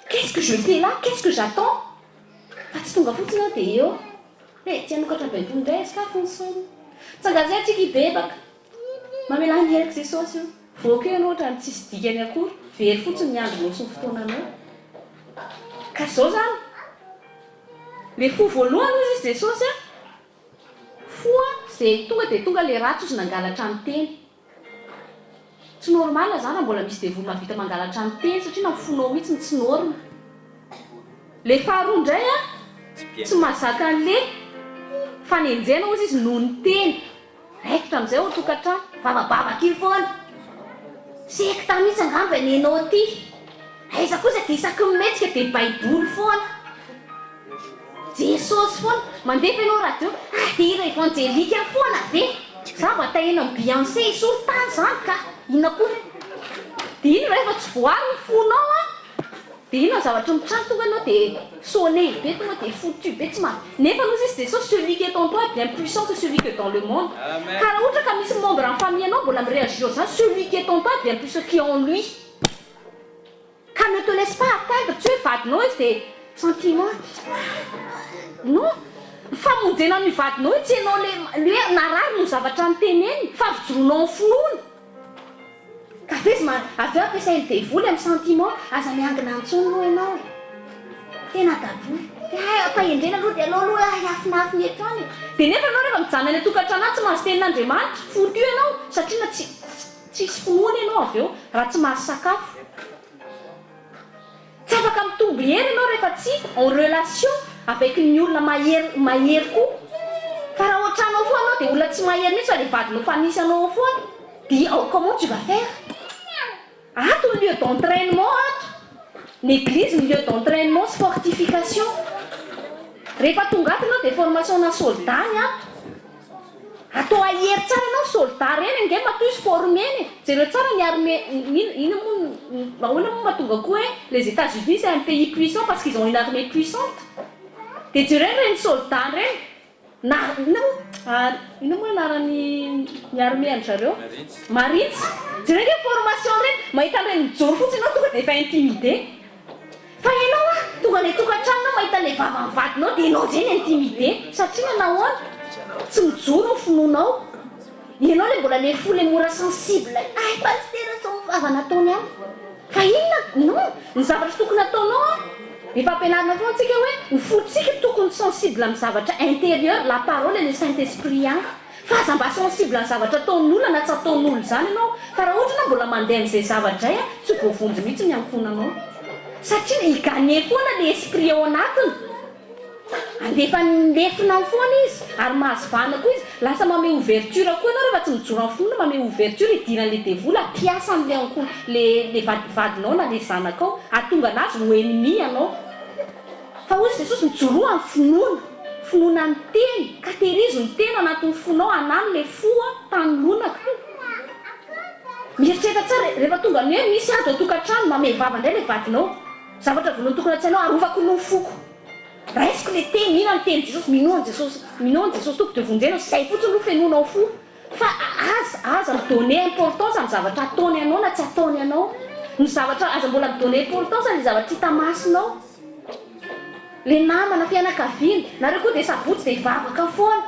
Speaker 1: Qu'est-ce que je fais là? Qu'est-ce que j'attends? Fa tsy tonga fotsiny aho dia eo. He, tsy hanokatra baiboly indray izy ka fonsony. Tsangazay antsika hibebaka. Mamelà ny helok'i Jesosy io. Voaka eo ianao ohatran'ny tsisy dikany akory. Very fotsiny ny andronao sy ny fotoananao. Ka izao izany. Le fo voalohany hozy izy Jesosy a. Fo a, izay tonga dia tonga le ratsy hozy nangalatra ny teny. Tsy normal zany raha mbola misy devoly mahavita mangalatra ny teny satria na ny fonao mihitsy no tsy norme. Le faharoa indray an, tsy mahazaka anle fanenjehana ozy izy noho ny teny. Raikitra amizay ao tokantrano, vavabavaka io foana. Sekta mihitsy angamba nenao ty. Aiza kosa dia isaky ny mihetsika dia baiboly foana. Jesosy foana. Mandefa ianao radio, ah dia hira evanjelika foana ve? Za mba tahena amin'i Beyoncé esory tany zany ka! Inona koa re? Dia inona rehefa tsy voaro ny fonao an! Dia inona ny zavatra mitranga tonga ianao dia sonné be tonga dia foutu be tsy maha nefa aloha izy Jesosy celui qui est en toi est bien puissant que celui qui est dans le monde ka raha ohatra ka misy membre amin'ny famille anao mbola mi-réagir ohatr'izany celui qui est en toi est bien puissant qui en lui ka ne te laisse pas atteindre tsy hoe vadinao izy dia sentiment non ny famonjena an'io vadinao io tsy ianao le le hoe narary no zavatra noteneniny fa fijoroanao amin'ny finoana. Ka avy izy avy eo ampiasain'ny devoly amin'ny sentiment, aza miangina intsony aloha ianao e! Tena tabou. Dia hay ampahendrena aloha dia aleo aloha hiafinafina eto ihany e! Dia nefa ianao rehefa mijanona any an-tokantrano any tsy mahazo tenin'Andriamanitra, foutu ianao satria na tsy tsisy finoana ianao avy eo raha tsy mahazo sakafo. Tsy afaka mitombo hery ianao rehefa tsy en relation avec ny olona mahery mahery koa. Fa raha ohatranao foana ianao dia olona tsy mahery mihitsy fa ilay vadinao mpanisy anao ao foana dia comment tu vas faire? Ato ny lieu d'entrainement ato. Ny église ny lieu d'entrainement sy fortification. Rehefa tonga ato ianao dia formation-na soldat ny ato. Atao hahery tsara ianao soldat reny ange matoa izy former-na e! Jereo tsara ny armée ino moa ahoana moa mahatonga koa hoe les Etats Unis c'est un pays puissant parce qu'ils ont une armée puissante dia jereo ireny soldat ireny na inona moa inona moa anaran'ny ny armée an-dry zareo? Marines jereo ange formation ireny mahita an'ireny mijoro fotsiny ianao tonga dia efa intimidé. Fa ianao an, tonga any an-tokantranonao mahita ilay vavan'ny vadinao dia ianao indray no intimidé, satria nahoana? Tsy mijoro ny finoanao. Ianao ilay mbola ilay fo ilay mora sensible, hay pasitera sao ny vava nataony amiko. Fa inona? Non, ny zavatra tokony hataonao an, efa ampianarina foana tsika hoe ny fontsika tokony sensible amin'ny zavatra intérieur, la parole et le Saint Esprit ihany. Fa aza mba sensible ny zavatra ataon'olona na tsy ataon'olona izany ianao fa raha ohatra ianao mbola mandeha amin'izay zavatra izay tsy ho voavonjy mihitsy ny ankohonanao satria hi gagner foana le esprit ao anatiny handefa ny lefona ao foana izy ary mahazo vahana koa izy lasa manome ouverture koa ianao rehefa tsy mijoro amin'ny finoana manome ouverture hidiran'le devoly hampiasa an'le ankohon le le vadinao na le zanakao hahatonga anazy ho ennemi anao. Fa hoy Jesosy, Mijoroa amin'ny finoana, finoana ny teny, ka tehirizo ny teny anatin'ny fonao, anano ilay fo tany lonaka. Mieritreritra tsara, rehefa tonga ny hoe misy ady ao an-tokantrano, mamehy vava indray ilay vadinao. Zavatra voalohany tokony an-tsainao, arovako aloha ny foko. Raisiko ilay teny, mino ny tenin'i Jesosy, minoa an'i Jesosy, minoa an'i Jesosy Tompo dia vonjena, izay fotsiny aloha fenoinao fo. Fa aza, aza mi donner importance amin'ny zavatra ataony anao na tsy ataony anao. Ny zavatra, aza mbola mi donner importance ilay zavatra hita masonao. Le namana, fianakaviana, nareo koa dia sabotsy dia hivavaka foana.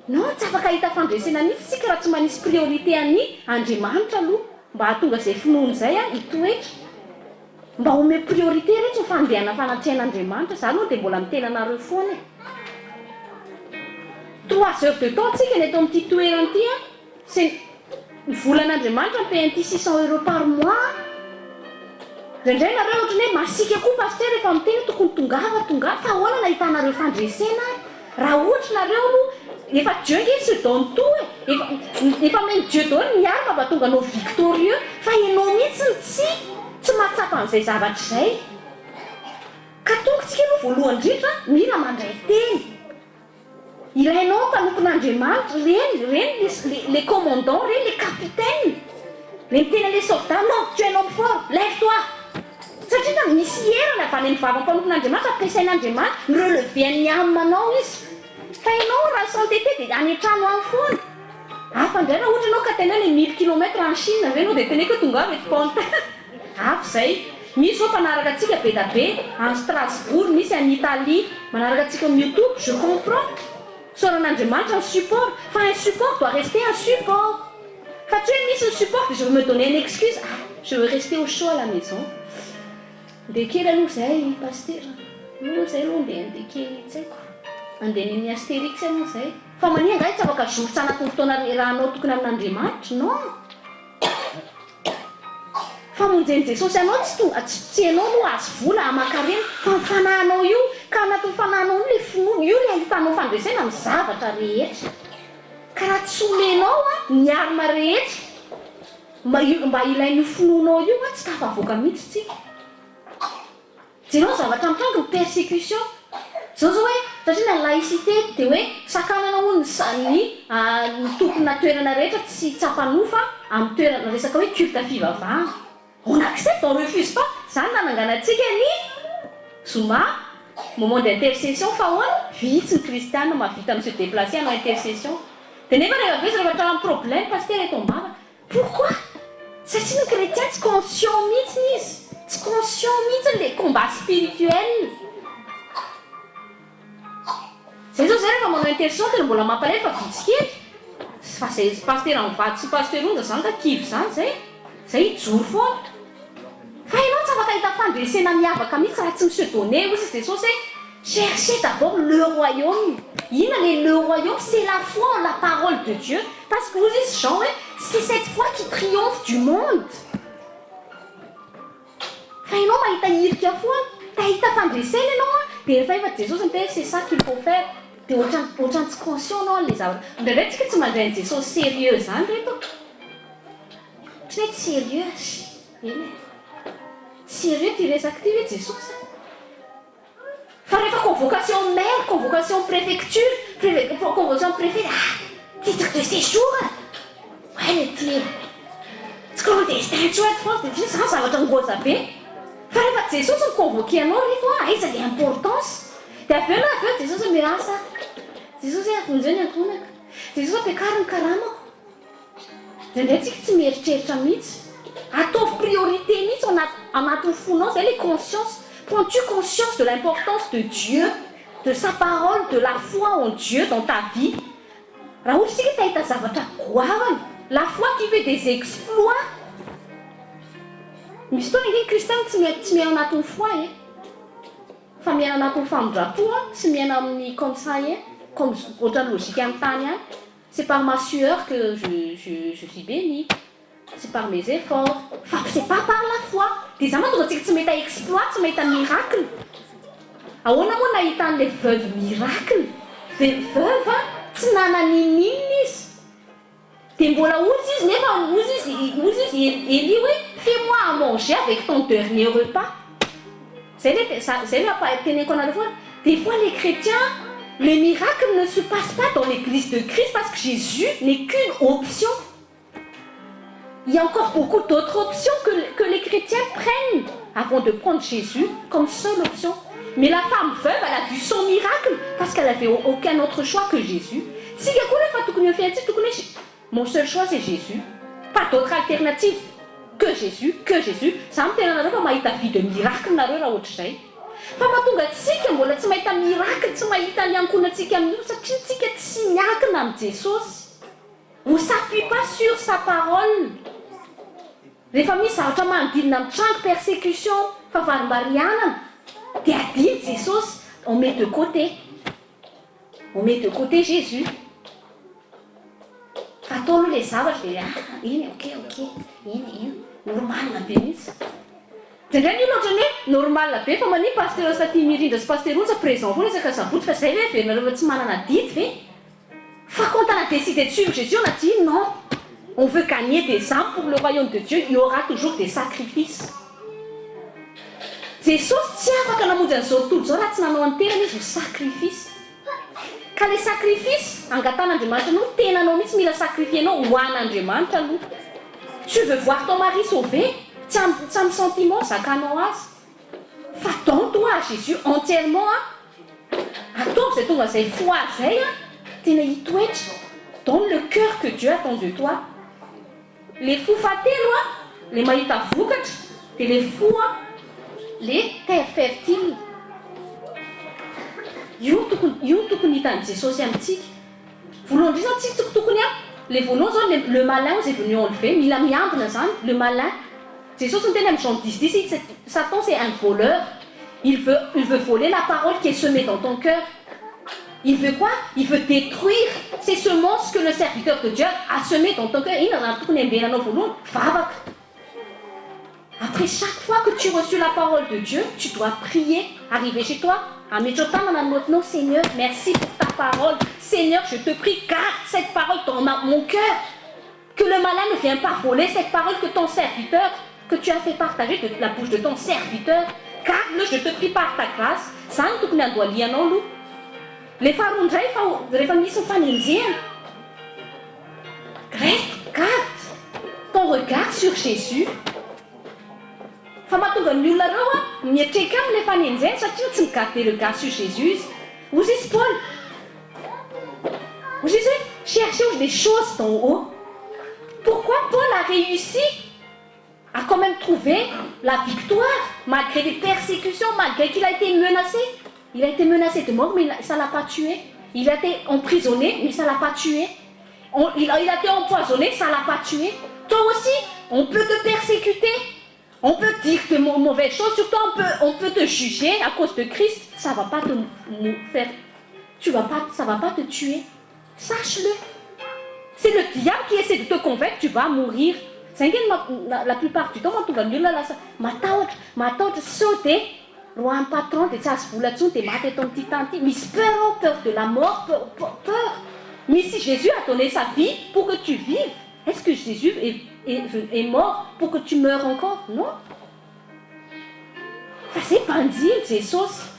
Speaker 1: Non, tsy afaka hahita fandresena mihitsy isika raha tsy manisy priorité an'i Andriamanitra aloha mba hahatonga izay finoana izay hitoetra. Mba omeo priorité retsy ny fandehana fanatrehan'Andriamanitra, za aloha dia mbola miteny anareo foana e. Trois heures de temps tsika ny eto amin'ity toerana ity an, c'est ny volan'Andriamanitra mi paye an'ity 600 euros par mois an. Indraindray nareo ohatran'ny hoe masiaka koa pasitera rehefa miteny hoe tokony tongava tongava, fa ahoana no ahitanareo fandresena ary? Raha ohatra nareo aloha efa Dieu nge se donne tout e, efa efa omen'i Dieu daholo ny arme mba tonga anao victorieux fa enao mihitsy no tsy tsy mahatsapa an'izay zavatra izay. Ka tonga tsika aloha voalohany indrindra mila mandray teny. Ilainao ny mpanompon'Andriamanitra, reny reny le le le commandant reny le capitaine le miteny an'le soldat non tu es un homme fort lève toi. Satria na misy heriny avy any amin'ny vavan'ny mpanompon'Andriamanitra ampiasain'Andriamanitra mi-relever ny âme anao izy. Fa ianao raha s'enteter dia any an-trano any foana. Hafa indray raha ohatra ianao ka tena hoe any mille kilomètre any Chine ve ianao dia teneko hoe tongava eto Pantin. Hafa izay. Misy izao mpanaraka antsika be da be any Strasbourg, misy any Italie manaraka antsika amin'ny youtube, je comprends. Isaoran'Andriamanitra ny support, fa un support doit rester un support. Fa tsy hoe misy ny support dia je veux me donner une excuse, ah je veux rester au chaud à la maison. Ndeha kely aloha izay Pasitera, aloha izay aloha ndeha andeha kely tsy haiko, andeha nini Astérix aloha izay. Fa mania angaha tsy afaka jour tsy anatin'ny fotoana iarahanao tokony amin'Andriamanitra, non. Famonjen'i Jesosy anao tsy tonga tsy tsy ianao no azo vola aman-karena fa ny fanahinao io ka anatin'ny fanahinao io ilay finoana io ilay ahitanao fandresena amin'ny zavatra rehetra ka raha tsy omenao ny arme rehetra mba mba ilain'io finoanao io tsy tafavoaka mihitsy tsika. Jereo ny zavatra mitranga, ny persecution. Zao zao hoe. Satria ny laïcité dia hoe sakanana hono ny ny tompona toerana rehetra tsy tsapanofa amin'ny toerana resaka hoe culte fivavahana. On accepte, on refuse pas. Izany nananganantsika ny zoma moment d'intercession fa ahoana? Vitsy ny kristiana mahavita mi se déplacer hanao intercession. Dia nefa rehefa avy eo izy rehefa tratra amin'ny problème pasitera eto am-bava. Pourquoi? Satria ny chrétien tsy conscient mihitsy izy, tsy conscient mihitsy le combat spirituel. Zay zao zay rehefa manao intercession tena mbola mampalahelo fa vitsy kely. Fa zay pasitera mivady sy pasitera onja zany ka kivy zany zay. Zay hijoro foana. Fa ianao tsy afaka hahita fandresena miavaka mihitsy raha tsy mi se donner hoy izy Jesosy hoe cherchez d'abord le royaume. Inona le le royaume? C'est la foi en la parole de Dieu. Parce que hoy izy Jean hoe c'est cette foi qui triomphe du monde. Fa ianao mahita hirika foana, te hahita fandresena ianao an, dia rehefa efa Jesosy niteny hoe c'est ça qu'il faut faire, dia ohatran'ny ohatran'ny tsy conscient anao an'ilay zavatra. Indraindray tsika tsy mandray an'i Jesosy sérieux izany reto. Ohatran'ny hoe tsy sérieux, eny e. Tsy sérieux ity resaka ity ve Jesosy a? Fa rehefa convocation maire, convocation préfecture, convocation préfet, ah! Titre de séjour a! Oay le ty e! Tsy clandestin intsony eto France dia zany zavatra ngoza be! Fa rehefa Jesosy mi convoquer anao reto a, aiza le importance? Dia avy eo na avy eo Jesosy miasa, Jesosy e vonjeo ny ankohonako, Jesosy ampiakaro ny karamako. Indraindray tsika tsy mieritreritra mihitsy. Ataovy priorité mihitsy ao anaty anatin'ny fonao zay le conscience. Prends-tu conscience de l'importance de Dieu, de sa parole, de la foi en Dieu dans ta vie? Raha ohatra isika te hahita zavatra goavana, la foi qui fait des exploits. Misy fotoana ange ny kristiana tsy miaina tsy miaina anatin'ny foi e. Fa miaina anatin'ny famindram-po sy miaina amin'ny comme ça e, comme ohatran'ny logique amin'ny tany ihany. C'est par ma sueur que je je je suis béni, c'est par mes efforts, fa c'est pas par la foi. Dia izany mahatonga antsika tsy mahita exploit, tsy mahita miracle. Ahoana moa nahita an'ilay veuve miracle? Veuve tsy nanan'inon'inona izy. Dia mbola hozy izy nefa hozy izy hozy izy Elie hoe fais-moi à manger avec ton dernier repas. Zay le zay le ampa teneniko anareo foana, des fois les chrétiens le miracle ne se passe pas dans l'église de Christ parce que Jésus n'est qu'une option, il y a encore beaucoup d'autres options que que les chrétiens prennent avant de prendre Jésus comme seule option, mais la femme veuve elle a vu son miracle parce qu'elle avait aucun autre choix que Jésus, tsika koa refa tokony eo fiainantsika tokony hoe Mon seul choix c'est Jésus, pas d'autre alternative que Jésus, que Jésus, za miteny anareo fa mahita vie de miracle nareo raha ohatr'izay. Fa mahatonga antsika mbola tsy mahita miracle, tsy mahita ny ankohonantsika amin'io satria tsika tsy miankina amin'i Jesosy. On s'appuie pas sur sa parole. Rehefa misy zavatra manodidina mitranga, persécution, favarimbarianana, dia adino Jesosy, on met de côté. On met de côté Jésus. Fa atao aloha ilay zavatra dia ah eny ok ok eny eny normal be mihitsy. Indraindray ny olona ohatran'ny hoe normal be fa manin Pasteur Staty Mirindra sy Pasteur Onja présent foana isaka sabotsy fa zay ve heverinareo fa tsy manana adidy ve? Fa quand on a décidé de suivre Jésus on a dit non on veut gagner des âmes pour le royaume de Dieu il y aura toujours des sacrifices. Jesosy tsy afaka namonjy an'izao tontolo izao raha tsy nanao ny tenany izy ho sacrifice. Ka le sacrifice angatahan'Andriamanitra anao, tenanao mihitsy mila sacrifier-nao ho an'Andriamanitra aloha. Tu veux voir ton mari sauvé, tsy am tsy amin'ny sentiment zakanao azy fa donne toi à Jésus entièrement an, ataovy izay tonga izay foi izay an, tena hitoetra, donne le cœur que Dieu attend de toi. Le fo fahatelo an, le mahita vokatra dia le fo an, le terre fertile. Io tokony io no tokony hitan'i Jesosy amintsika. Voalohany indrindra zany tsika tokony an, le voalohany zao le le malin ozy est venu enlever, mila miambina zany le malin. Jesosy niteny amin'ny Jean dix dix Satan c'est un voleur, il veut il veut voler la parole qui est semée dans ton cœur. Il veut quoi? Il veut détruire ces semences que le serviteur de Dieu a semé dans ton cœur. Inona zany tokony ambenanao voalohany? Vavaka. Après chaque fois que tu reçu la parole de Dieu, tu dois prier, arriver chez toi, ametrao tanana ny note-nao, Seigneur, merci pour ta parole, Seigneur, je te prie, garde cette parole dans ma, mon cœur, que le malin ne vient pas voler cette parole que ton serviteur, que tu as fait partager de la bouche de ton serviteur, garde-le, je te prie par ta grâce. Zany tokony andohalianao aloha. Le faharoa indray fa rehefa misy ny fanenjehana, reste, garde ton regard sur Jésus. Fa mahatonga ny olona reo a miatreka aminy le fanenjehana satria tsy mi-garder regard sur Jésus izy. Hozy izy Paoly, hozy izy hoe cherchez les choses d'en haut. Pourquoi Paul a réussi a quand même trouvé la victoire malgré les persécutions, malgré qu'il a été menacé? Il a été menacé de mort mais ça l'a pas tué. Il a été emprisonné mais ça l'a pas tué. Il a été empoisonné, ça l'a pas tué. Toi aussi, on peut te persécuter. On peut dire de mauvaises choses, surtout on peut te juger à cause de Christ. Ça va pas te faire, tu vas pas, ça va pas te tuer. Sache-le. C'est le diable qui essaie de te convaincre, tu vas mourir. Zay nge la plupart du temps mahatonga ny olona lasa matahotra, matahotra sao dia roahin'ny patron dia tsy azo vola intsony dia maty eto amin'ity tany ity. Misy peur ao, peur de la mort, peur, peur. Mais si Jésus a donné sa vie pour que tu vives, est-ce que Jésus est mort pour que tu meurs encore? Non. Fa zay banjiny Jesosy.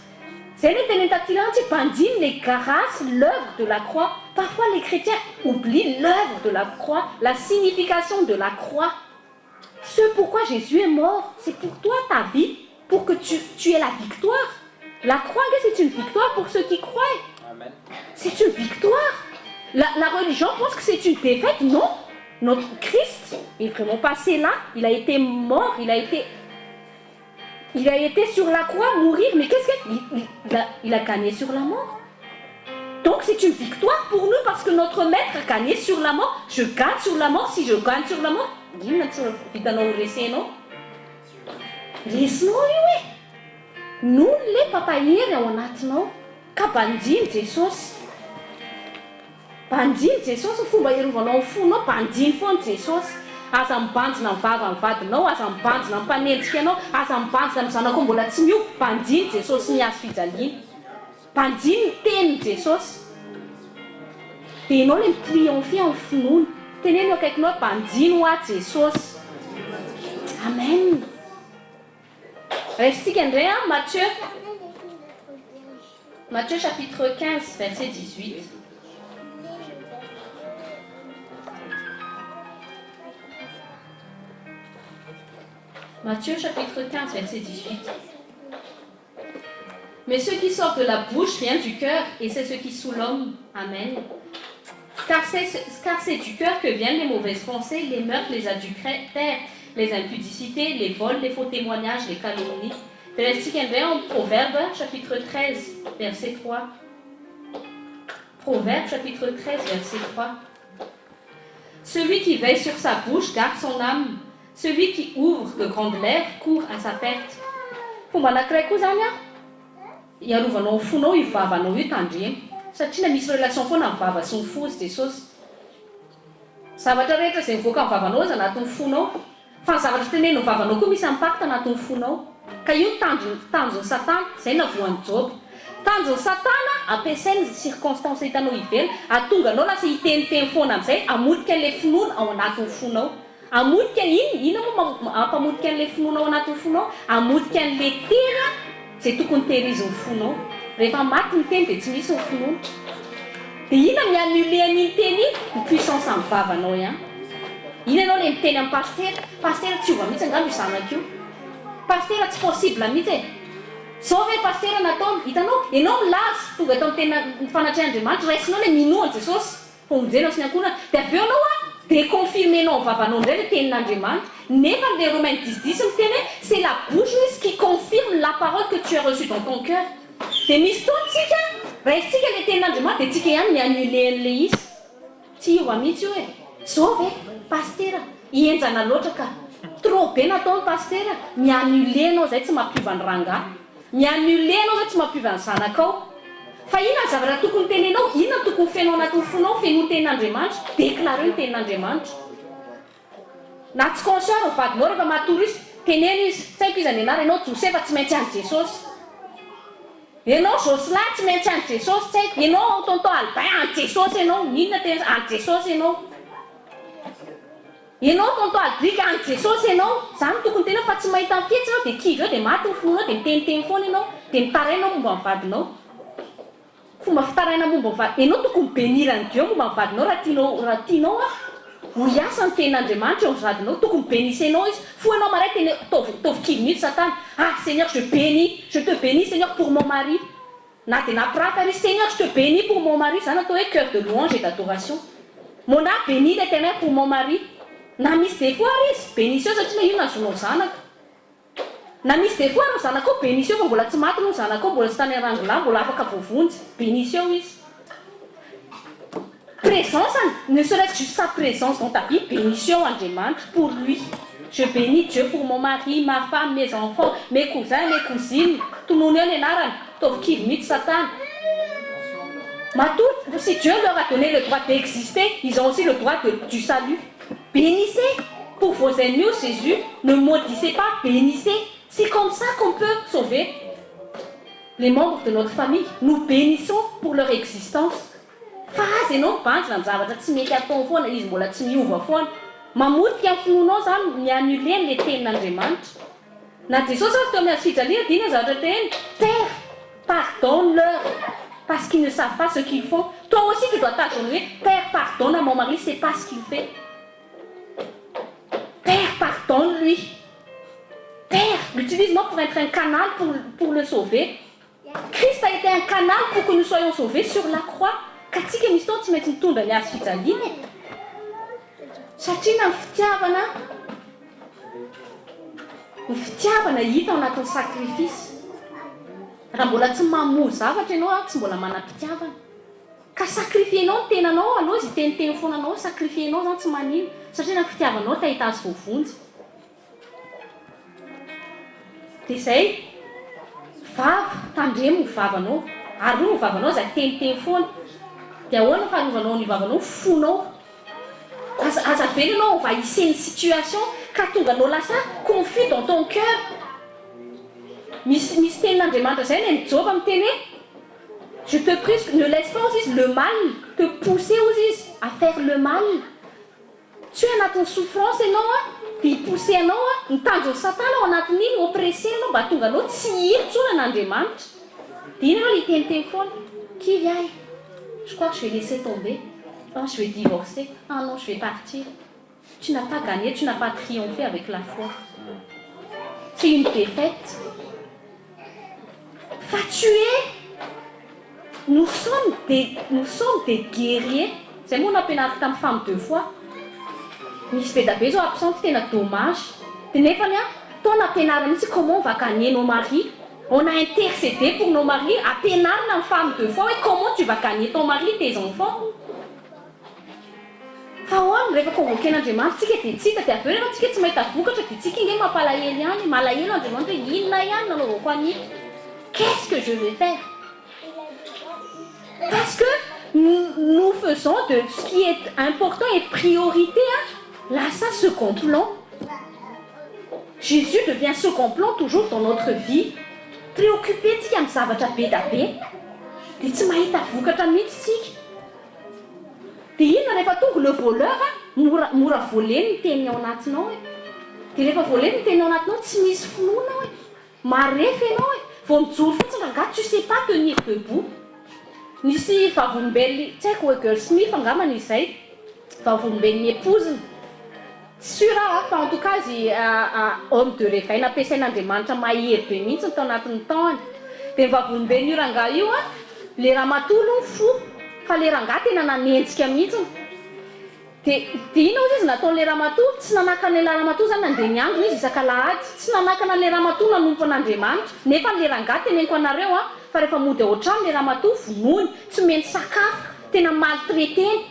Speaker 1: Zay ny teneny taty lanitra hoe banjiny les grâces, l'œuvre de la croix. Parfois les chrétiens oublient l'œuvre de la croix, la signification de la croix. Ce pourquoi Jésus est mort, c'est pour toi ta vie, pour que tu aies la victoire. La croix, c'est une victoire pour ceux qui croient.
Speaker 2: Amen.
Speaker 1: C'est une victoire. La religion pense que c'est une défaite. Non. Notre Christ est vraiment passé là. Il a été mort. Il a été sur la croix mourir. Mais qu'est-ce qu'il il a gagné sur la mort. Donc c'est une victoire pour nous parce que notre maître a gagné sur la mort. Je gagne sur la mort. Si je gagne sur la mort, inona tsy vitanao resenao? Resinao io e. Noho le mpampahery ao anatinao. Ka banjiny Jesosy. Banjiny Jesosy ny fomba hirovanao ny fonao, banjiny foana Jesosy. Aza mibanjina ny vava ny vadinao, aza mibanjina ny mpanenjika anao, aza mibanjina ny zanakao mbola tsy miova, banjiny Jesosy ny hazo fijaliana. Banjiny ny tenin'i Jesosy. Dia ianao ilay mi-triompher amin'ny finoana. Teneno eo akaikinao hoe banjiny hoa Jesosy. Amen. Raisintsika indray an, Matthieu. Matthieu chapitre 15 verset 18. Matthieu chapitre 15 verset 18. Mais ce qui sort de la bouche vient du cœur et c'est ce qui soule l'homme. Amen. Car c'est du cœur que viennent les mauvaises pensées, les meurtres, les adultères, les impudicités, les vols, les faux témoignages, les calomnies. Raisintsika indray en Proverbe chapitre 13 verset 3. Proverbe chapitre 13 verset 3. Celui qui veille sur sa bouche garde son âme. Celui qui ouvre de grandes lèvres court à sa perte. Fomba anankiray koa zany a hiarovanao ny fonao io vavanao io tandremo. Satria na misy relation foana ny vava sy ny fo hozy Jesosy. Zavatra rehetra izay mivoaka amin'ny vavanao aza anatin'ny fonao. Fa ny zavatra tenenin'ny vavanao koa misy impact anatin'ny fonao. Ka io tanjony tanjon'i Satana, izay navoan'i Joba. Tanjon'i Satana, ampiasainy ny circonstance hitanao ivelany, hahatonga anao lasa hiteniteny foana amin'izay, hamotika an'ilay finoana ao anatin'ny fonao. Hamotika inona? Inona moa hampamotika an'ilay finoana ao anatin'ny fonao? Hamotika an'ilay teny izay tokony tehirizin'ny fonao. Rehefa maty ny teny dia tsy misy ny finoana. Dia inona mi-annuler an'iny teny iny? Ny puissance amin'ny vavanao ihany. Iny ianao ilay miteny amin'ny pasitera, pasitera tsy hiova mihitsy angamba io zanako io. Pasitera tsy possible mihitsy e. Zao ve pasitera nataony? Hitanao? Ianao milaza, tonga eto amin'ny tena fanatrehan'Andriamanitra, raisinao ilay minoa an'i Jesosy. Famonjena sy ny ankohonana. Dia avy eo ianao an, deconfirmer-nao amin'ny vavanao indray ilay tenin'Andriamanitra. Nefa ilay Romains dix dix miteny hoe c'est la bouche hoy izy qui confirme la parole que tu as reçue dans ton cœur. Dia misy fotoana tsika, raisintsika ilay tenin'Andriamanitra dia tsika ihany mi-annuler an'ilay izy. Tsy hiova mihitsy io e. Zao ve Pasitera, henjana loatra ka. Trop be nataony Pasitera, mi-annuler anao zay tsy mampiova ny rangahy. Mi-annuler anao zay tsy mampiova ny zanakao. Fa inona ny zavatra tokony tenenao, inona no tokony feno ao anatin'ny fonao, fenoy tenin'Andriamanitra, déclareo ny tenin'Andriamanitra. Na tsy conscient ary ny vadinao rehefa matory izy, teneno izy, tsy haiko iza ny anarany, ianao Josefa tsy maintsy any Jesosy. Ianao Jocelyn tsy maintsy any Jesosy, tsy haiko, ianao tonton Albin any Jesosy ianao, n'inona tena any Jesosy ianao. Ianao tonton Aldric any Jesosy ianao, zany no tokony teneno fa tsy mahita ny fihetsiny ianao dia kivy eo dia maty ny finoanao dia miteniteny foana ianao dia mitaraina momba ny vadinao. Fomba fitaraina momba ny vady, Ianao tokony bénir an'i Dieu momba ny vadinao raha tianao raha tianao ho hiasa ny tenin'Andriamanitra eo amin'ny vadinao, tokony bénissenao izy, foha ianao maray teny ataovy ataovy kivy mihitsy satana, ah Seigneur je bénis, je te bénis Seigneur pour mon mari, na dia nampirafy ary izy, Seigneur je te bénis pour mon mari, izany atao hoe cœur de louange et d'adoration, mon âme bénit l'Eternel pour mon mari, na misy défaut ary izy, bénisseo satria na io nahazoanao zanaka. Na misy défaut ary ny zanakao bénisseo fa mbola tsy maty aloha ny zanakao mbola tsy tany Rangolahy mbola afaka voavonjy bénisseo izy. Présence-ny ne serait-ce juste sa présence dans ta vie bénisseo Andriamanitra pour lui. Je bénis Dieu pour mon mari, ma femme, mes enfants, mes cousins, mes cousines tonony eo ny anarany ataovy kivy mihitsy satana. Matoa si Dieu leur a donné le droit d'exister ils ont aussi le droit de du salut. Bénissez pour vos ennemis hoy Jésus, ne maudissez pas, bénissez, c'est comme ça qu'on peut sauver les membres de notre famille, nous bénissons pour leur existence, fa aza ianao mibanjina ny zavatra tsy mety ataony foana, izy mbola tsy miova foana, mamotika ny finoanao zany, mi-annuler an'le tenin'Andriamanitra, na Jesosy ary teo amin'ny hazo fijaliana dia inona ny zavatra teneniny? Père, pardonne leur parce qu'ils ne savent pas ce qu'ils font, toi aussi tu dois t'agenouiller, Père pardonne à mon mari, sait pas ce qu'il fait, Père pardonne lui, Père utilise moi pour être un canal pour pour le sauver, Christ a été un canal pour que nous soyons sauvés sur la croix, ka tsika misy fotoana tsy maintsy mitondra ny hazo fijaliana e, satria na ny fitiavana, ny fitiavana hita ao anatin'ny sacrifice. Raha mbola tsy mamoa zavatra ianao tsy mbola manam-pitiavana. Ka sacrifier-nao ny tenanao aloha izy hiteniteny foana anao, sacrifier-nao zany tsy manino satria na ny fitiavanao te hahita azy voavonjy. Dia izay, vava, tandremo ny vavanao, arovy ny vavanao aza hiteniteny foana. Dia ahoana faharovanao ny vavanao? Ny fonao. Aza aza avela ianao envahissé ny situation ka tonga anao lasa confus dans ton cœur. Misy misy tenin'Andriamanitra zay any amin'ny Joba miteny hoe je te prie ne laisse pas ozy izy le mal te pousser ozy izy à faire le mal. Tsy hoe anatin'ny souffrance ianao an dia hi-pousser anao an, ny tanjon'i satana ao anatin'iny oppresser anao mba hahatonga anao tsy hino intsony an'Andriamanitra. Dia iny ianao le hiteniteny foana, kivy aho e, je crois que je vais laisser tomber, ah je vais divorcer, ah non je vais partir. Tu n'as pas gagné, tu n'as pas triomphé avec la foi. C'est une défaite. Fa tu es, nous sommes des, nous sommes des guerriers. Zay moa nampianariko tamin'ny femme de foi. Misy be da be zao absente tena dommage. De nefany an, toa nampianarina mihitsy comment on va gagner nos maris. On a intercédé pour nos maris, ampianarina ny femme de foi hoe comment tu vas gagner ton mari, tes enfants. Fa ahoana, rehefa convoquer-n'Andriamanitra tsika dia tsy hita, dia avy eo rehefa tsika tsy mahita vokatra dia tsika ange mampalahelo ihany e, malahelo Andriamanitra hoe inona ihany nanaovako an'ito, qu'est-ce que je vais faire? Parce que nous faisons de ce qui est important et priorité an, lasa second plan. Jésus devient second plan toujours dans notre vie. Préoccupé tsika amin'ny zavatra be da be, dia tsy mahita vokatra mihitsy tsika. Dia inona rehefa tonga le voleur a, mora mora voler ny teny ao anatinao e. Dia rehefa voler ny teny ao anatinao tsy misy finoana ao e. Marefo ianao e. Vao mijoro fotsiny rangahy tu sais pas tenir debout. Nisy vavolombelon'ny tsy haiko Wiggle Smith angambany izay, vavolombelon'ny épouse-ny. Tsy sûr aho fa en tout cas izy homme de réveil nampiasain'Andriamanitra mahery be mihitsy tao anatin'ny temps-ny. Dia ny vavolombelon'io rangahy io an, le ramatoa aloha nifoha fa le rangahy tena nanenjika mihitsy. Dia dia inona hozy izy nataon'ilay ramatoa? Tsy nanakana ilay ramatoa izany nandeha niangona izy isak'alahady. Tsy nanakana an'ilay ramatoa nanompo an'Andriamanitra. Nefa ilay rangahy teneniko anareo an, fa rehefa mody ao an-trano ilay ramatoa, vonoiny, tsy omeny sakafo, tena maltraiter-ny.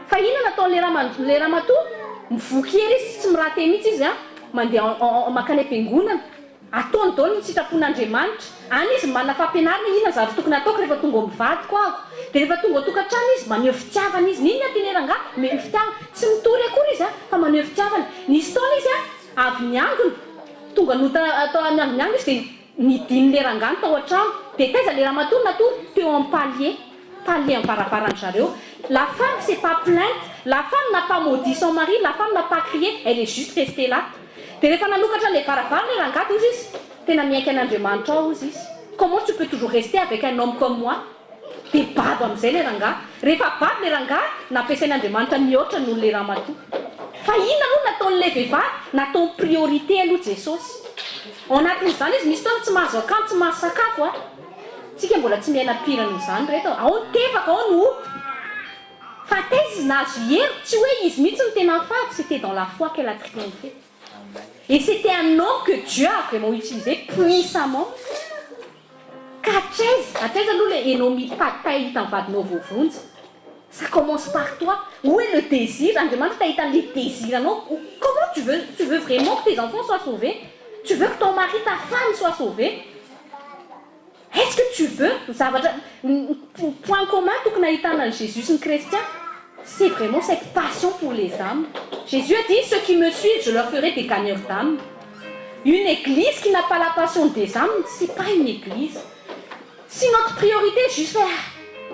Speaker 1: Fa inona nataon'ilay rama ilay ramatoa? Mivoky hery izy, tsy mi-rater mihitsy izy an, mandeha en mankany am-piangonana. Ataony daholo ny sitrapon'Andriamanitra. Any izy manana fampianarana inona ny zavatra tokony hataoko rehefa tonga ao amin'ny vadiko aho. Dia rehefa tonga ao an-tokantrano izy, maneho fitiavana izy. N'inona tian'i rangahy? Maneho fitiavana. Tsy mitory akory izy fa maneho fitiavana. Nisy taona izy avy niangona, tonga nota tao avy niangona izy dia nidin'ilay rangahy ny tao an-trano. Dia taiza ilay ramatoa no natory? Teo amin'ny palier. Palier amin'ny varavaran-dry zareo. La femme s'est pas plainte, la femme n'a pas maudit son mari, la femme n'a pas crié, elle est juste restée là. Dia rehefa nanokatra an'ilay varavarana i rangahy dia hozy izy, tena miaiky an'Andriamanitra ao hozy izy, comment tu peux toujours rester avec un homme comme moi? Dia babo amin'izay ilay rangahy. Rehefa babo ilay rangahy, nampiasain'Andriamanitra mihoatra noho ilay ramatoa. Fa inona aloha no nataon'ilay vehivavy? Nataony priorité aloha Jesosy. Ao anatin'izany izy misy fotoana tsy mahazo akanjo, tsy mahazo sakafo a. Tsika mbola tsy miaina pire noho izany reto. Ao ny tevaka, ao ny ota. Fa taiza izy nahazo hery? Tsy hoe izy mihitsy no tena favy, c'était dans la foi qu'elle a triomphé. Et c'était un homme que Dieu a vraiment utilisé puissamment. Ka hatraiza, hatraiza aloha ilay enao mitady te hahita ny vadinao voavonjy? Ça commence par toi. Où est le désir? Andriamanitra te hahita an'ilay désir anao. Comment tu veux, tu veux vraiment que tes enfants soient sauvés? Tu veux que ton mari, ta femme soit sauvée? Est-ce que tu veux ny zavatra, ny point commun tokony ahitana an'i Jésus sy ny chrétien, c'est vraiment cette passion pour les âmes. Jésus a dit, ceux qui me suivent, je leur ferai des gagneurs d'âmes. Une église qui n'a pas la passion des âmes, c'est pas une église. Si notre priorité est juste faire,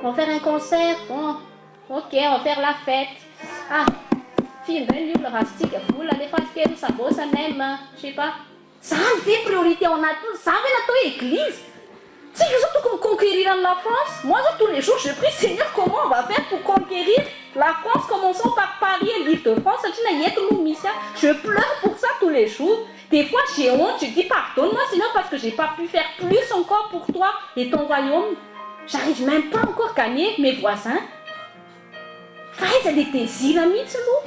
Speaker 1: on va faire un concert, bon, ok, on va faire la fête. Ah, firy indray ny olona raha vola alefa kely sabosa nem, je sais pas. Zany ve priorité ao anatin'io? Zany ve natao hoe église? Tsika zao tokony conquérir an'i la France. Moi zao tous les jours je prie Seigneur comment on va faire pour conquérir la France commençons par Paris et l'île de France satria na eto no misy ahy. Je pleure pour ça tous les jours. Des fois j'ai honte, je dis pardonne-moi Seigneur parce que j'ai pas pu faire plus encore pour toi et ton royaume. J'arrive même pas encore gagner mes voisins. Fa aiza le désir mihitsy aloha?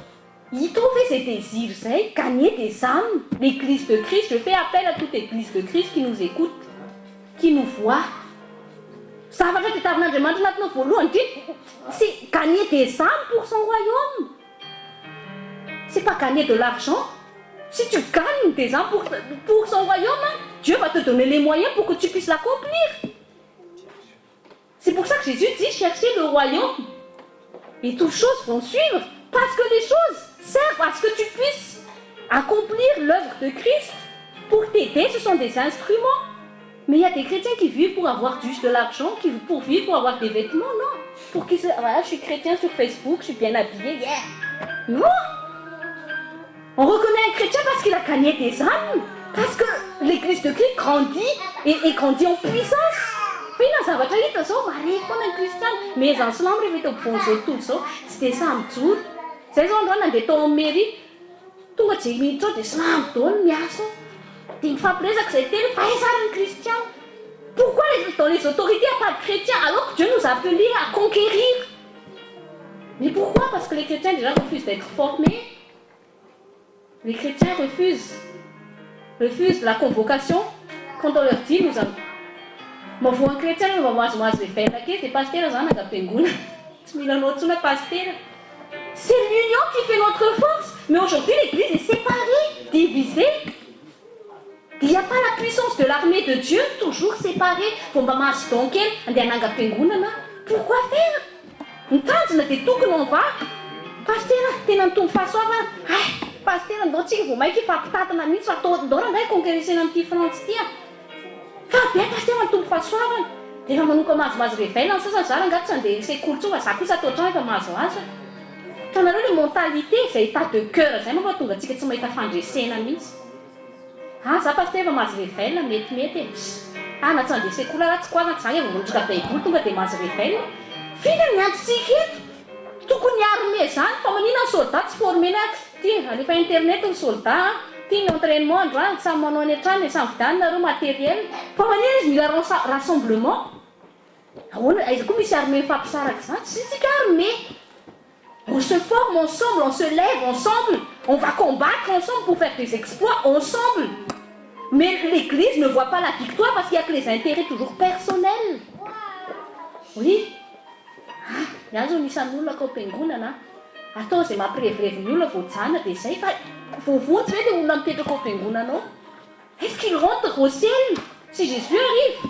Speaker 1: Hita ao ve izay désir izay? Gagner des âmes, l'église de Christ, je fais appel à toute église de Christ qui nous écoute, qui nous voit. Zavatra tadiavin'Andriamanitra anatinao voalohany indrindra, c'est gagner des âmes pour son royaume. C'est pas gagner de l'argent. Si tu gagnes des âmes pour, pour son royaume, Dieu va te donner les moyens pour que tu puisses l'accomplir. C'est pour ça que Jésus dit cherchez le royaume et toutes choses vont suivre. Parce que les choses servent à ce que tu puisses accomplir l'œuvre de Christ. Pour t'aider, ce sont des instruments. Mais il y a des chrétiens qui vivent pour avoir juste de l'argent, qui pour vivre pour avoir des vêtements, non. Pour qu'ils se... Voilà, je suis chrétien sur Facebook, je suis bien habillé, yeah. Non. On reconnaît un chrétien parce qu'il a gagné des âmes. Parce que l'église de Christ grandit et, et grandit en puissance. Fa inona zavatra hita zao mare foana ny kristiana mezany silamo rehefa hita ampovoan'izao tontolo izao tsy dia sahy mijoro zay zao androany nandeha tao amin'ny mairie tonga je miditra ao dia silamo daholo miasa ao dia mifampiresaka izay teny fa aiza ary ny kristiana pourquoi les, dans les autorités il n'y a pas de chrétiens alors que Dieu nous a appelés à conquérir mais pourquoi parce que les chrétiens déjà refusent d'être formés les chrétiens refusent refusent la convocation quand on leur dit nous avons mavoan'ny chrétien rehefa mahazomahazo réveil kely dia pasitera zany angam-piangonana tsy mila anao intsony pasitera c'est l'union qui fait notre force mais aujourd'hui l'église est séparée divisée il n'y a pas la puissance de l'armée de Dieu toujours séparée vao mba mahazo don kely andeha hanangam-piangonana pourquoi faire ny tanjona dia tokony on va pasitera tena nitombo fahasoavana ay pasitera ndao tsika vao mainka ifampitatana mihitsy fa atao ndao rangahy conquérir amin'ity France ity a fa be pasitera nitombo fahasoavana dia efa manomboka mahazomahazo réveil ny sasany za rangahy tsy andeha sekoly intsony fa za kosa atao an-trano efa mahazoazo hitanareo le mentalité izay état de cœur zay mampatonga antsika tsy mahita fandresena mihitsy ah za pasitera efa mahazo réveil metimety e ah na tsy andeha sekoly raha tsy koazana zany efa mandroka baiboly tonga dia mahazo réveil fina ny antsika eto tokony armée zany fa manina ny soldat tsy formé na ty alefa internet ny soldat ty ny entraînement androany samy manao any an-trano samy vidianina nareo matériel fa manina izy mila rassemblement ahoana aiza koa misy armée mifampisaraka zany tsy tsika armée on se forme ensemble on se lève ensemble on va combattre ensemble pour faire des exploits ensemble mais l'église ne voit pas la victoire parce qu'il y a que les intérêts toujours personnels oui ah ny zao misy an'olona kao am-piangonana atao zay mampirevirevy ny olona voajana dia zay fa voavonjy ve le olona mipetraka ao am-piangonana ao est-ce qu'il rentre au ciel si Jésus arrive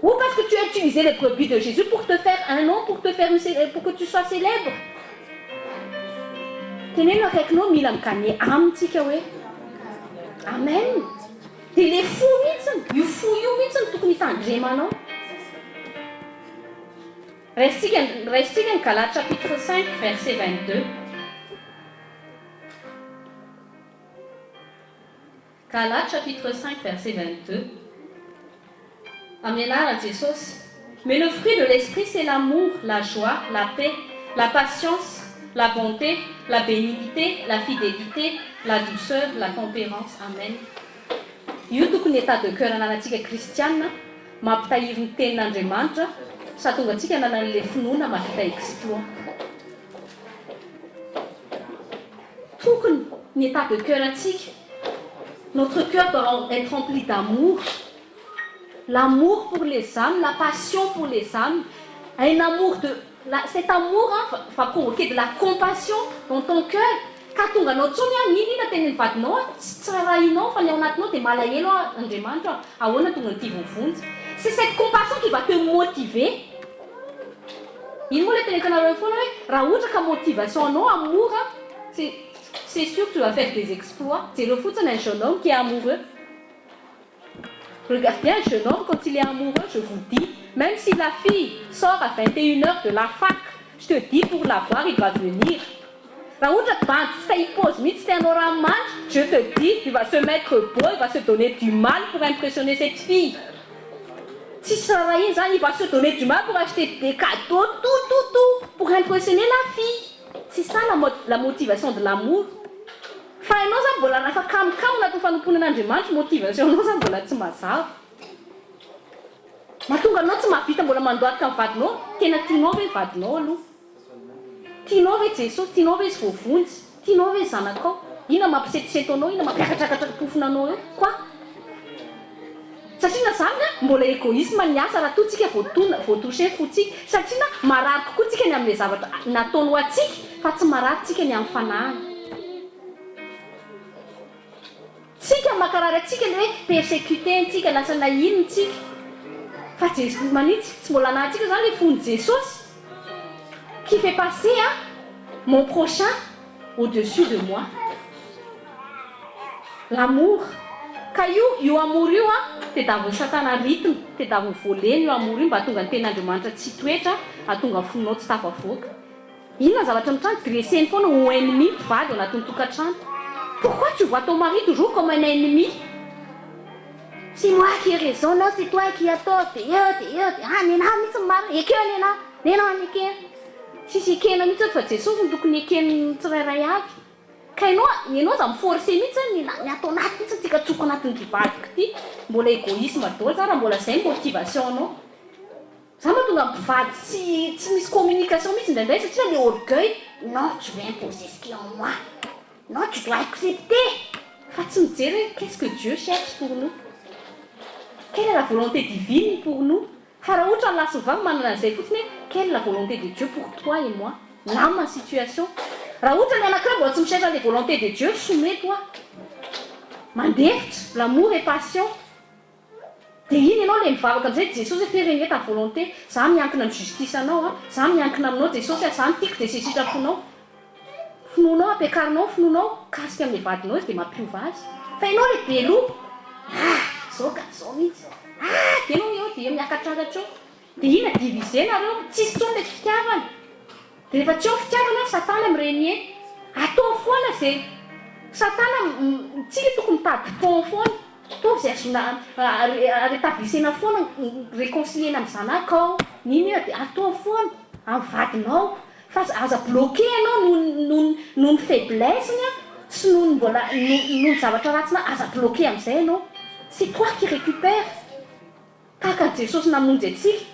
Speaker 1: ou parce que tu as utilisé les brebis de Jésus pour te faire un nom pour te faire une, pour que tu sois célèbre teneno akaikinao mila mi-gagner amitsika hoe amen dia le fo mihitsiny io fo io mihitsiny tokony hitandremanao raisitsika raisitsika ny Galates chapitre 5 verset 22 Galates chapitre 5 verset 22 amin'ny anaran'i Jesosy. Mais le fruit de l'esprit c'est l'amour, la joie, la paix, la patience, la bonté, la bénignité, la fidélité, la douceur, la tempérance. Amen. Io tokony état de cœur ananantsika kristiana mampitahiry ny tenin'Andriamanitra sa tonga antsika ananan'le finoana mahavita exploit. Tokony ny état de cœur antsika, notre cœur doit être rempli d'amour. L'amour pour les âmes, la passion pour les âmes, un amour de la, cet amour hein, va provoquer de la compassion dans ton cœur. Ka tonga anao tsony a ninina tenin'ny vadinao a tsy tsy raharahinao fa ny ao anatinao dia malahelo a Andriamanitra ahoana tonga ny tia voavonjy. C'est cette compassion qui va te motiver. Ino moa le teneniko anareo foana hoe raha ohatra ka motivation anao amour a, c'est sûr que tu vas faire des exploits. Jereo fotsiny un jeune homme qui est amoureux. Regardez un jeune homme quand il est amoureux, je vous dis, même si la fille sort à 21 heures de la fac, je te dis pour la voir, il va venir. Raha ohatra bandy tsy ta hipose mihitsy te hanao ranomanitra, je te dis, il va se mettre beau, il va se donner du mal pour impressionner cette fille. Tsisy raha iny zany, il va se donner du mal pour acheter des cadeaux, tout, tout, tout, pour impressionner la fille. C'est ça la motivation de l'amour. Fa ianao zany mbola nafa kamokamo anatin'ny fanomponan'Andriamanitra, motivation anao zany mbola tsy mazava. Mahatonga anao tsy mahavita mbola mandohalika amin'ny vadinao, tena tianao ve vadinao aloha? Tianao ve Jesosy? Tianao ve izy voavonjy? Tianao ve zanakao? Inona mampisetosento anao? Inona mampiakatrakatra pofona anao eo? Quoi? Satria na zany a mbola égoïsme ny asa raha toa tsika voatona voatouché fotsika satria na marary kokoa tsika ny amin'ilay zavatra nataony ho antsika fa tsy marary tsika ny amin'ny fanahiny. Tsika mankarary antsika le hoe persécuté ntsika lasa nahino ntsika fa Jesosy manitsy tsy mbola anahintsika zany le fon'i Jesosy qui fait passer a mon prochain au-dessus de moi. L'amour ka io io amour io a tediavin'ny satana rythme tediavin'ny voleny io amour io mba hahatonga ny tenin'Andriamanitra tsy hitoetra hahatonga ny fonao tsy tafavoaka. Inona ny zavatra mitranga? Dresseny foana ho ennemi mpivady ao anatin'ny tokantrano. Pourquoi tu vois ton mari toujours comme un ennemi? C'est moi qui ai raison, non c'est toi qui as tort, de eo de eo de ah nenahy mihitsy ny marina, ekeo nenahy, nenahy no ekena. Tsisy ekena mihitsy fa Jesosy no tokony eken'ny tsirairay avy. Ka ianao ianao aza mi-forcer mihitsy hoe ny ny ato anaty mihitsy no tiako atsoko anatin'ity vadiko ity. Mbola égoïsme daholo zany raha mbola zay ny motivation anao. Za mahatonga mpivady tsy tsy misy communication mihitsy indraindray satria le orgueil, non je vais imposer ce qui est en moi, non tu dois accepter, fa tsy mijery hoe qu'est-ce que Dieu cherche pour nous, quelle est la volonté divine pour nous, fa raha ohatra ny lahy sy ny vavy manana an'izay fotsiny hoe quelle est la volonté de Dieu pour toi et moi, na ma situation, raha ohatra ny anankiray mbola tsy mi-cherche an'le volonté de Dieu, soumets-toi, mandefitra, l'amour est patient. Dia iny ianao ilay mivavaka amin'izay, Jesosy e fait régner ta volonté, za miankina amin'ny justice anao a, za miankina aminao Jesosy a, za ny tiako dia izay sitraponao. Finoanao, ampiakarinao ny finoanao, mikasika amin'ilay vadinao izy dia mampiova azy. Fa ianao ilay be loha, ah zao ka zao mihitsy, ah dia ianao eo dia miakatrakatra eo. Dia inona diviser nareo, tsisy intsony ilay fitiavana. Dia rehefa tsy eo ny fitiavana, satana mi-régner. Ataovy foana izay satana, tsika tokony mitady pont foana. Ataovy izay azona rétablissena foana, réconciliena amin'ny zanakao, n'inona dia ataovy foana amin'ny vadinao fa aza bloqué ianao noho noho noho ny faiblesse-ny sy noho ny mbola noho ny zavatra ratsy aza bloqué amin'izay ianao. C'est toi qui récupère tahaka an'i Jesosy namonjy antsika.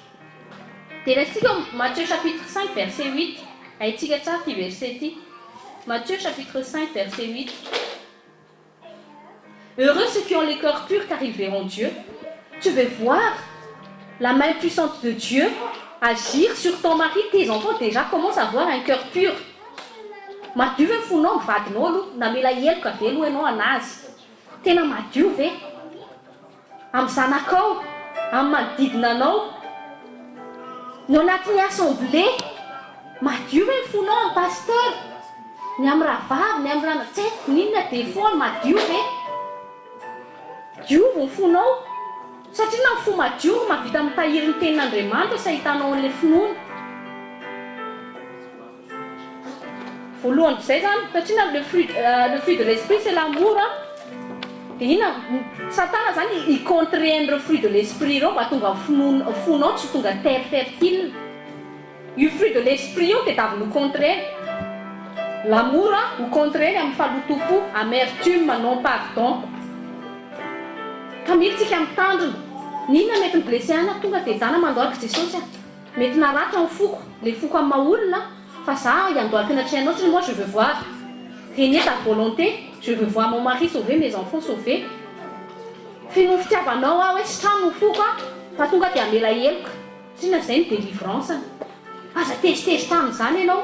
Speaker 1: Dia raisitsika ao Matthieu chapitre 5 verset 8, haintsika tsara ity verset ity. Matthieu chapitre 5 verset 8. Heureux ceux qui ont les cœurs purs car ils verront Dieu. Tu veux voir la main puissante de Dieu agir sur ton mari, tes enfants déjà commencent à avoir un cœur pur. Madio ve ny fonao ny vadinao aloha namela heloka ve aloha ianao anazy? Tena madio ve? Amin'ny zanakao, amin'ny manodidina anao, ny ao anatin'ny assemblée, madio ve ny fonao amin'ny pasteur, ny amin'ny rahavavy, ny amin'ny rana, tsy haiko n'inona défaut madio ve? Diovy ny fonao, satria na ny fo madio no mahavita mitahiry ny tenin'Andriamanitra sy ahitanao an'ilay finoana. Voalohany izay zany, satria na le fruit le fruit de l'esprit c'est l'amour a. Dia inona, satana zany hi-contrer an'ireo fruits de l'esprit ireo mba hahatonga ny finoan, fonao tsy ho tonga terre fertile. Io fruit de l'esprit io no tedaviny ho contrer-ny. L'amour ho contrer-ny amin'ny fahalotoam-po, amertume, non pardon. Ka mila tsika mitandrina. N'inona mety mi-blesser ana, tonga dia zana mandohalika Jesosy a. Mety naratra ny foko, le foko amin'ny maha olona, fa za hiandohalika ny atrehanao satria moi je veux voir régner ta volonté, je veux voir mon mari sauvé, mes enfants sauvés. Feno fitiavanao aho hoe sitrano ny foko a, fa tonga dia hamela heloka. Satria zay ny délivrance-ny. Aza tezitezitra amin'izany ianao.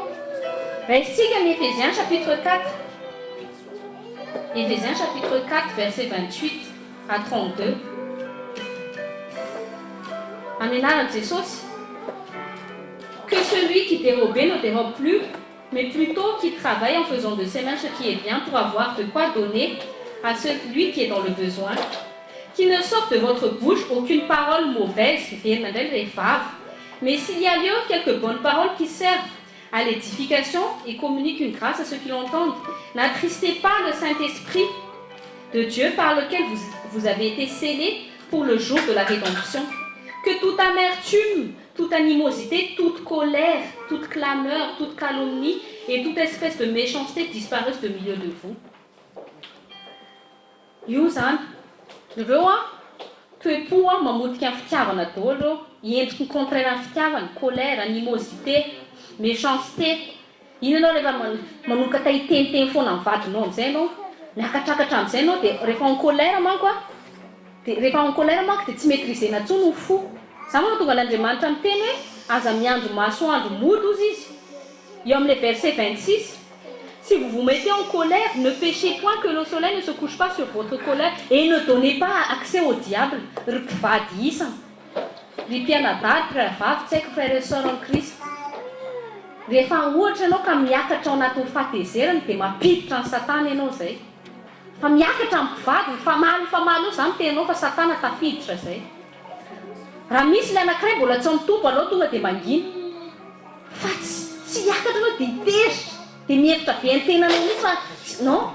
Speaker 1: Raisintsika ny Ephésiens chapitre 4. Ephésiens chapitre 4 verset 28 à 32. Amin'ny anaran'i Jesosy. Que celui qui dérobait ne dérobe plus, mais plutôt qu'il travaille en faisant de ses mains ce qui est bien pour avoir de quoi donner à celui qui est dans le besoin. Qu'il ne sorte de votre bouche aucune parole mauvaise, mais s'il y a lieu, quelques bonnes paroles qui servent à l'édification et communiquent une grâce à ceux qui l'entendent. N'attristez pas le Saint-Esprit de Dieu par lequel vous, vous avez été scellés pour le jour de la rédemption. Que toute amertume, toute animosité, toute colère, toute clameur, toute calomnie et toute espèce de méchanceté disparaissent de milieu de vous. Io zany ireo a toe-po a mamotika ny fitiavana daholo ireo, endriky ny contraire ny fitiavana: colère, animosité, méchanceté. Iny anao rehefa manomboka ta hiteniteny foana ny vadinao am'izay anao, miakatrakatra am'izay anao, de rehefa en colère manko a, de rehefa en colère manko de tsy maîtrisena ntsony ny fo. Za moa tonga an'Andriamanitra miteny hoe aza miandro masoandro mody ozy izy eo am'le verset 26: "Si vous vous mettez en colère, ne péchez point, que le soleil ne se couche pas sur votre colère et ne donnez pas accès au diable." Ry mpivady isana, ry mpianadahy, mpirahavavy, tsy haiko, frère et sœur en Christ, rehefa ohatra ianao ka miakatra ao anatin'ny fahatezerana, dia mampiditra ny satana ianao zay. Fa miakatra amin'ny mpivady, mifamaly mifamaly io, za mitenanao fa satana tafiditra zay. Raha misy le anankiray mbola tsy ao mitompo aloha, tonga dia mangina, fa tsy hiakatra anao dia hiteritra, dia mihevitra be an-tenanao mihitsy, fa non,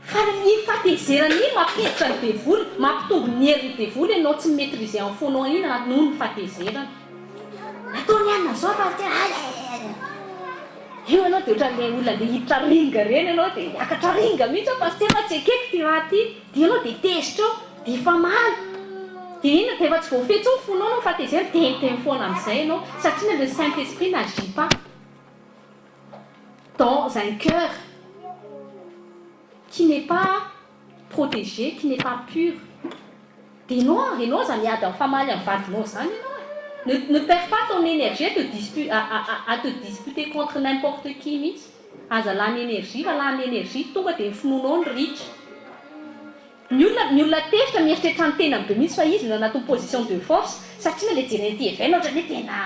Speaker 1: fa ny fahatezerana iny mampiditra ny devoly, mampitombo ny herin'ny devoly. Ianao tsy maîtriser en fonao iny noho ny fahatezerana nataony anina zao, fa ty io ianao dia ohatran'le olona le hiditra ring reny ianao, dia miakatra ring mihitsy fa tsy fa tsy ekeko ty raha ty, dia ianao dia tezitra eo, dia efa maly, dia ina, dia efa tsy voafehy intsony fonao no fahatezerana, dia miteny foana amin'izay ianao, satria le Saint Esprit n'agit pas dans un cœur qui n'est pas protégé, qui n'est pas pur. Dia ianao aza miady amin'ny famaly amin'ny vadinao zany ianao. Ne perds pas ton énergie à te disputer contre n'importe qui mihitsy. Aza lany énergie, fa lany énergie tonga dia ny finoanao ny ritra. Ny olona tezitra mieritreritra ny tenany be mihitsy fa izy no anatin'ny position de force, satria na le jerena ty ivelany ohatrany hoe tena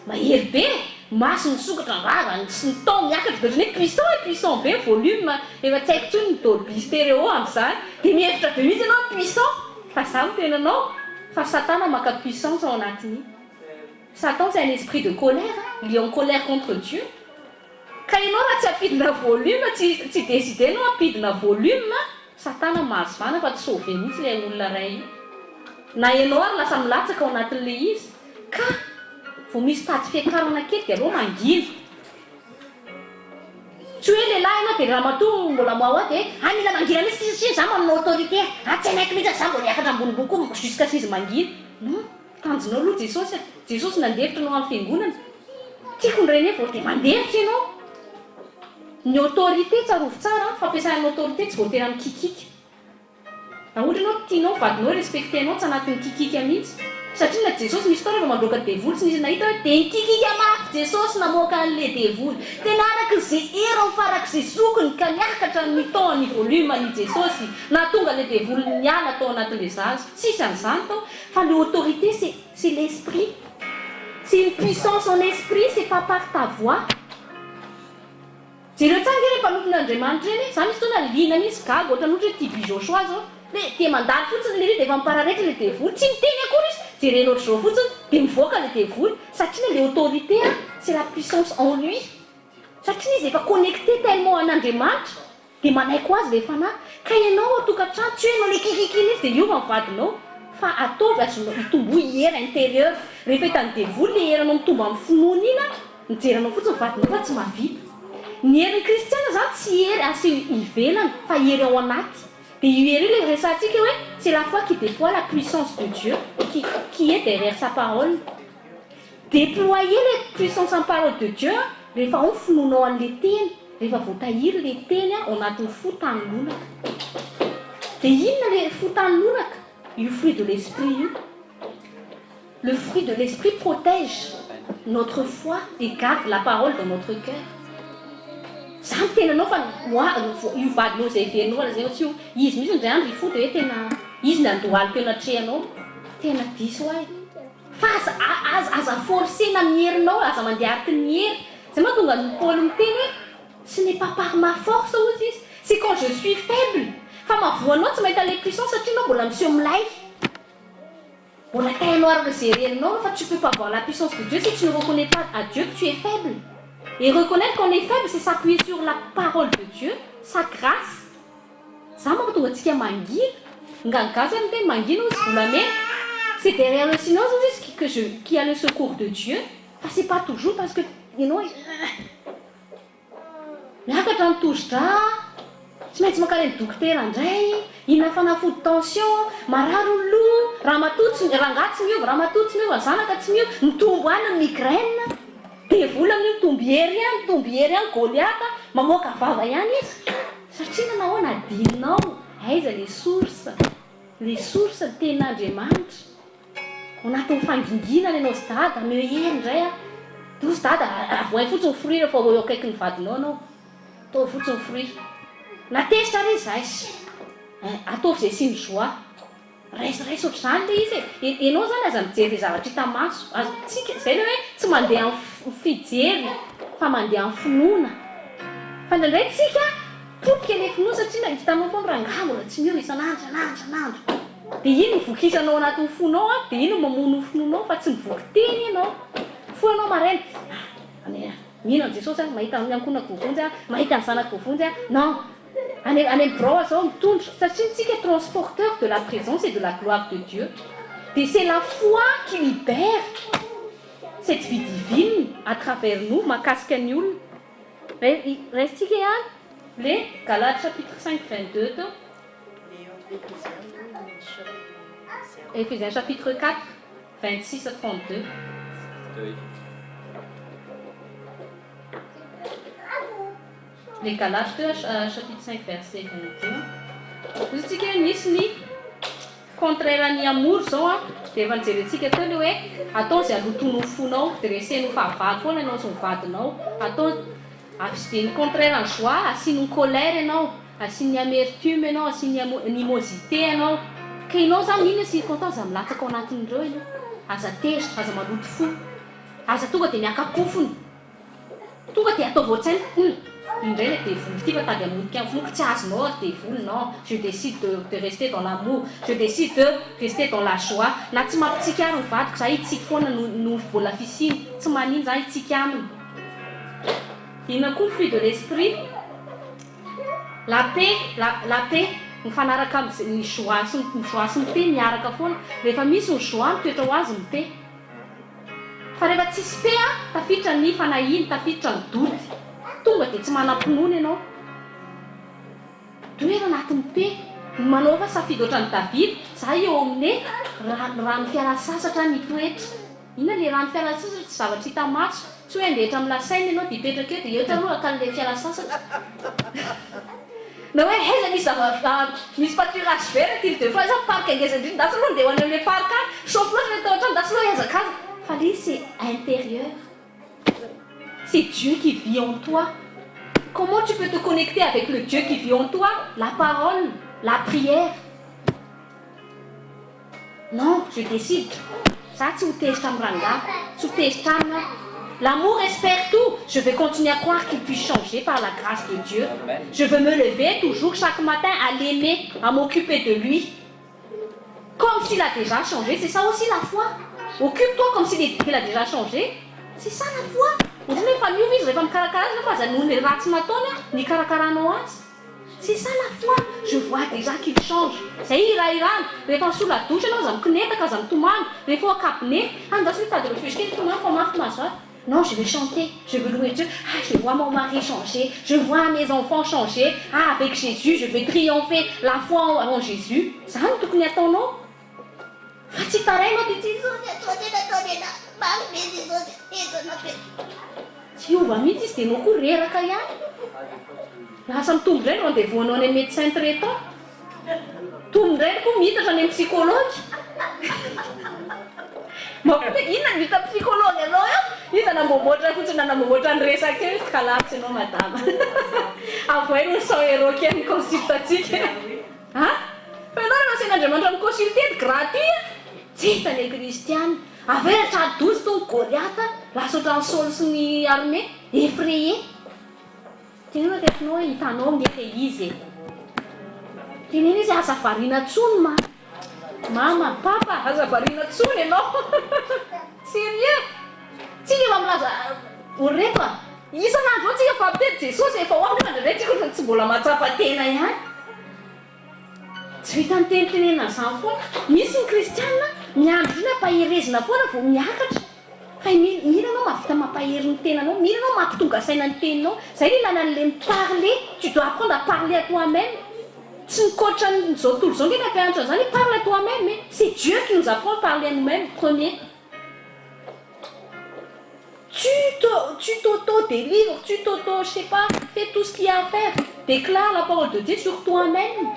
Speaker 1: mahery be, maso misokatra, vava sy ny ton miakatra be, ohatrany hoe puissant e, puissant be, volume efa tsy haiko intsony ny Dolby stéréo amin'izany, dia mihevitra be mihitsy ianao puissant. Fa za miteny anao fa satana maka puissance ao anatiny. Satan, c'est un esprit de colère, il est en colère contre Dieu. Ka ianao raha tsy ampidina volume, tsy décidé anao ampidina volume, satana mahazo vana fa tsy sauvé mihitsy ilay olona ray io, na ianao ary lasa milatsaka ao anatin'le izy. Ka vao misy tady fiakarana kely dia aloha mangina. Tsy hoe lehilahy ianao dia raha matoa mbola moa dia a mila mangina mihitsy satria za manana autorité, a tsy hainaiko mihitsy, za mbola hiakatra ambonimbony koa jusqu'à ce izy mangina. Non, tanjonao aloha Jesosy a, Jesosy nandefitra anao amin'ny fiangonana, tiako ny reny vao dia mandefitra ianao. Ny autorité, tsarovy tsara, fampiasana autorité tsy voatery amin'ny kikika. Raha ohatra ianao tianao vadinao respecté anao, tsy anatin'ny kikika mihitsy, satria na Jesosy misy fotoana rehefa mandroaka devoly, tsy nisy nahita hoe dia nikikika mafy Jesosy namoaka an'le devoly. Tena araka izay heriny farak'izay zokiny ka niakatra ny ton, ny volume ny Jesosy na tonga le devoly niala tao anatin'le zaza. Tsisy an'izany tao, fa le autorité, c'est l'esprit, c'est une puissance en esprit, c'est pas par ta voix. Jereo tsara nge re mpanompon'Andriamanitra reny za misy fotoana liana mihitsy, gaga, ohatrany ohatra hoe TB Joshua zao, le dia mandalo fotsiny le ry dia efa mipararetra le devoly, tsy miteny akory izy, jerena ohatr'izao fotsiny dia mivoaka le devoly, satria le autorité a, c'est la puissance en lui, satria izy efa connecté tellement an'Andriamanitra. Dia manaiky ho azy ilay fanahy. Ka ianao ao an-tokantrano, tsy hoe ianao ilay kikiky mihitsy dia hiova ny vadinao. Fa ataovy azonao, itomboy hery intérieur. Rehefa hitan'ny devoly ilay herinao mitombo amin'ny finoana iny an, mijery anao fotsiny ny vadinao fa tsy mahavita. Ny herin'ny kristiana izany tsy hery aseho ivelany fa hery ao anaty. Dia io hery io ilay resahantsika hoe c'est la foi qui déploie la puissance de Dieu qui qui est derrière sa parole. Déployer ilay puissance en parole de Dieu an, rehefa ao ny finoanao an'ilay teny, rehefa voatahiry ilay teny ao anatin'ny fo tany lonaka. Dia inona ilay fo tany lonaka? Io fruit de l'esprit io. Le fruit de l'esprit protège notre foi et garde la parole dans notre cœur. Zany tenanao fa moi io vadinao izay heverinao fa lazainao tsy io izy mihitsy indray andro hifoha dia hoe tena izy no handohalika eo anatrehanao. Tena diso ahy. Fa aza aza aza forcer-na amin'ny herinao, aza mandeha araka ny hery. Zay mahatonga an'i Paoly miteny hoe ce n'est pas par ma force hozy izy, c'est quand je suis faible. Fa mahavoa anao tsy mahita ilay puissance satria ianao mbola miseho milay. Mbola tainao araka izay herinao fa tu peux pas voir la puissance de Dieu si tu ne reconnais pas à Dieu que tu es faible. Et reconnaître qu'on est faible c'est s'appuyer sur la parole de Dieu, sa grâce. Zany mampatonga antsika mangina. Nga ny gasy ary miteny mangina hozy volamena. C'est derrière le silence hozy izy que je qu'il y a le secours de Dieu fa c'est pas toujours parce que ianao Miakatra ny tosi-drà, tsy maintsy mankany amin'ny dokotera indray, hihinana fanafody tension, marary ny loha, ramatoa tsy, rangahy tsy miova, ramatoa tsy miova, zanaka tsy miova, mitombo any ny migraine, devoly amin'io mitombo hery ihany, mitombo hery ihany, Goliata, mamoaka vava ihany izy, satria nahoana adinonao, aiza le source, le source ny tenin'Andriamanitra. Ao anatin'ny fanginginana ianao sy dada, omeo hery indray aho. Douce dada, avohay fotsiny ny fruit rehefa eo akaikin'ny vadinao ianao. Ataovy fotsiny ny fruit. Na tezitra ary izy aiss. Eh, ataovy izay asiany joie. Raisiraiso ohatr'izany ilay izy e. Ianao izany aza mijery ilay zavatra hita maso. Aza, tsika, izay ilay hoe tsy mandeha amin'ny fijery fa mandeha amin'ny finoana. Fa indraindray tsika potika ilay finoana satria hitanao foana rangahy mbola tsy miova isan'andro, isan'andro, isan'andro. Dia iny no vokisanao anatin'ny fonao an, dia iny no mamono ny finoanao fa tsy mivoky teny ianao. Mifoha ianao maraina, ah, anie ah, mino an'i Jesosy aho, mahita ny ankohonako voavonjy aho, mahita ny zanako voavonjy aho, non, any any amin'ny birao aho izao mitondra, satria isika transporteur de la présence et de la gloire de Dieu, dia c'est la foi qui libère cette vie divine à travers nous mahakasika ny olona. Raisintsika ihany le Galates chapitre 5 22 teo. Ephésiens chapitre 4, 26 à 32. Les Galates chapitre 5 verset 22. Hoy isika hoe misy ny contraire ny amour zao an, dia efa nijerentsika teo ilay hoe atao izay halotoan'ny fonao, dia reseno fahavalo foana ianao sy ny vadinao, atao Avy dia ny contraire ny joie, asiany ny colère ianao, asiany ny amertume ianao, asiany ny animosité ianao. Ka ianao izany inona circonstance aza milatsaka ao anatin'ireo ianao. Aza tezitra, aza maloto fo. Aza tonga dia miaka-kofona. Tonga dia ataovy ao-tsaina, hum, indray ilay devoly ity fa tady hamotika ny finoako, tsy azonao ry devoly, non, je décide de de rester dans l'amour, je décide de rester dans la joie. Na tsy mampitsiky ahy ny vadiko, za hitsiky foana noho noho ny mbola fisiany, tsy manino za hitsiky aminy. Inona koa ny fruit de l'esprit? La paix, la la paix, mifanaraka amin'ny ny joie sy ny joie sy ny paix miaraka foana. Rehefa misy ny joie mitoetra ho azy ny paix. Fa rehefa tsisy paix an, tafiditra ny fanahiana, tafiditra ny doute. Tonga dia tsy manam-pinoana ianao. Toera anatin'ny paix. Manaova safidy ohatran'i Davida, za eo amin'ny rano fialan-sasatra mitoetra. Inona le rano fiala sasatra tsy zavatra hita maso, tsy hoe handeha hatramin'ny la seine ianao dia hipetraka eo dia eo taloha haka an'ilay fiala sasatra. Na hoe aiza misy zava misy pâturage vert aty Ile de France, aiza parc ngeza indrindra, ndasy aloha andeha ho any amin'ilay parc any, chauffe loatra ilay tao an-trano, ndasy aloha hihazakazaka. Fa le izy c'est intérieur. C'est Dieu qui vit en toi. Comment tu peux te connecter avec le Dieu qui vit en toi? La parole, la prière. Non, je décide. Za tsy ho tezitra amin'ny rangahy. Tsy ho tezitra aminy aho. L'amour espère tout. Je vais continuer à croire qu'il puisse changer par la grâce de Dieu. Je veux me lever toujours chaque matin à l'aimer, à m'occuper de lui. Comme s'il a déjà changé. C'est ça aussi la foi. Occupe-toi comme s'il a déjà changé. C'est ça la foi. Ohatran'ny hoe efa niova izy rehefa mikarakara azy nefa aza noho ny ratsy nataony ny hikarakaranao azy. C'est ça la foi, je vois déjà qu'il change. Zay hirahirana, rehefa misola douche ianao aza mikonetaka, aza mitomany, rehefa ao an-cabinet, andraso mitady refuge kely hitomany fa mafy mahazo ahy. Non, je vais chanter, je veux louer Dieu, ah je vois mon mari changer, je vois mes enfants changer, ah avec Jésus je vais triompher, la foi en Jésus. Zany no tokony hataonao. Fa tsy hitaraina aho dia Jesosy a, Jesosy a, nataony anah, mafy be Jesosy a, henjana be. Tsy hiova mihitsy izy dia enao koa reraka ihany. Lasa mitombo indray ny rendez-vous anao any amin'ny médecin traitant. Mitombo indray koa miitatra any amin'ny psychologue. Mampiomehy, inona no vita psychologue anao eo? Iza namboamboatra fotsiny nanamboamboatra ny resaka eo izy ka lavitra ianao madama. Avohay ny 100 euros kely ny consulte-ntsika. A! Fa ianao rehefa asain'Andriamanitra mi-consulter dia gratuit a! Tsy hita ny kristiana. Avy eo tra-doza itony Goliatha, lasa ohatran'i Saoly sy ny armée, effrayé. Teneno akaikinao hoe hitanao nge le izy e! Teneno izy aza variana tsony ma! Mama, papa, aza variana tsony ianao! Sérieux! Tsika efa milaza ry reto a! Isan'andro zao tsika efa miteny Jesosy efa ho avy nefa indraindray tsika ohatran'ny tsy mbola mahatsapa tena ihany. Tsy vitan'ny tenitenenina an'izany foana. Misy ny kristiana miandry ny ampaherezina foana vao miakatra. Fa mila ianao mahavita mampahery ny tenanao, mila ianao mampitonga saina ny teninao. Izay no ilana an'ilay mi-parler, tu dois apprendre à parler à toi-même. Tsy ny coach an'izao tontolo izao ange no hampianatra an'izany hoe parle à toi-même e. C'est Dieu qui nous apprend à parler à nous-mêmes premier. Tu te, tu t'auto-délivres, tu t'auto, je sais pas, fais tout ce qu'il y a à faire. Déclare la parole de Dieu sur toi-même.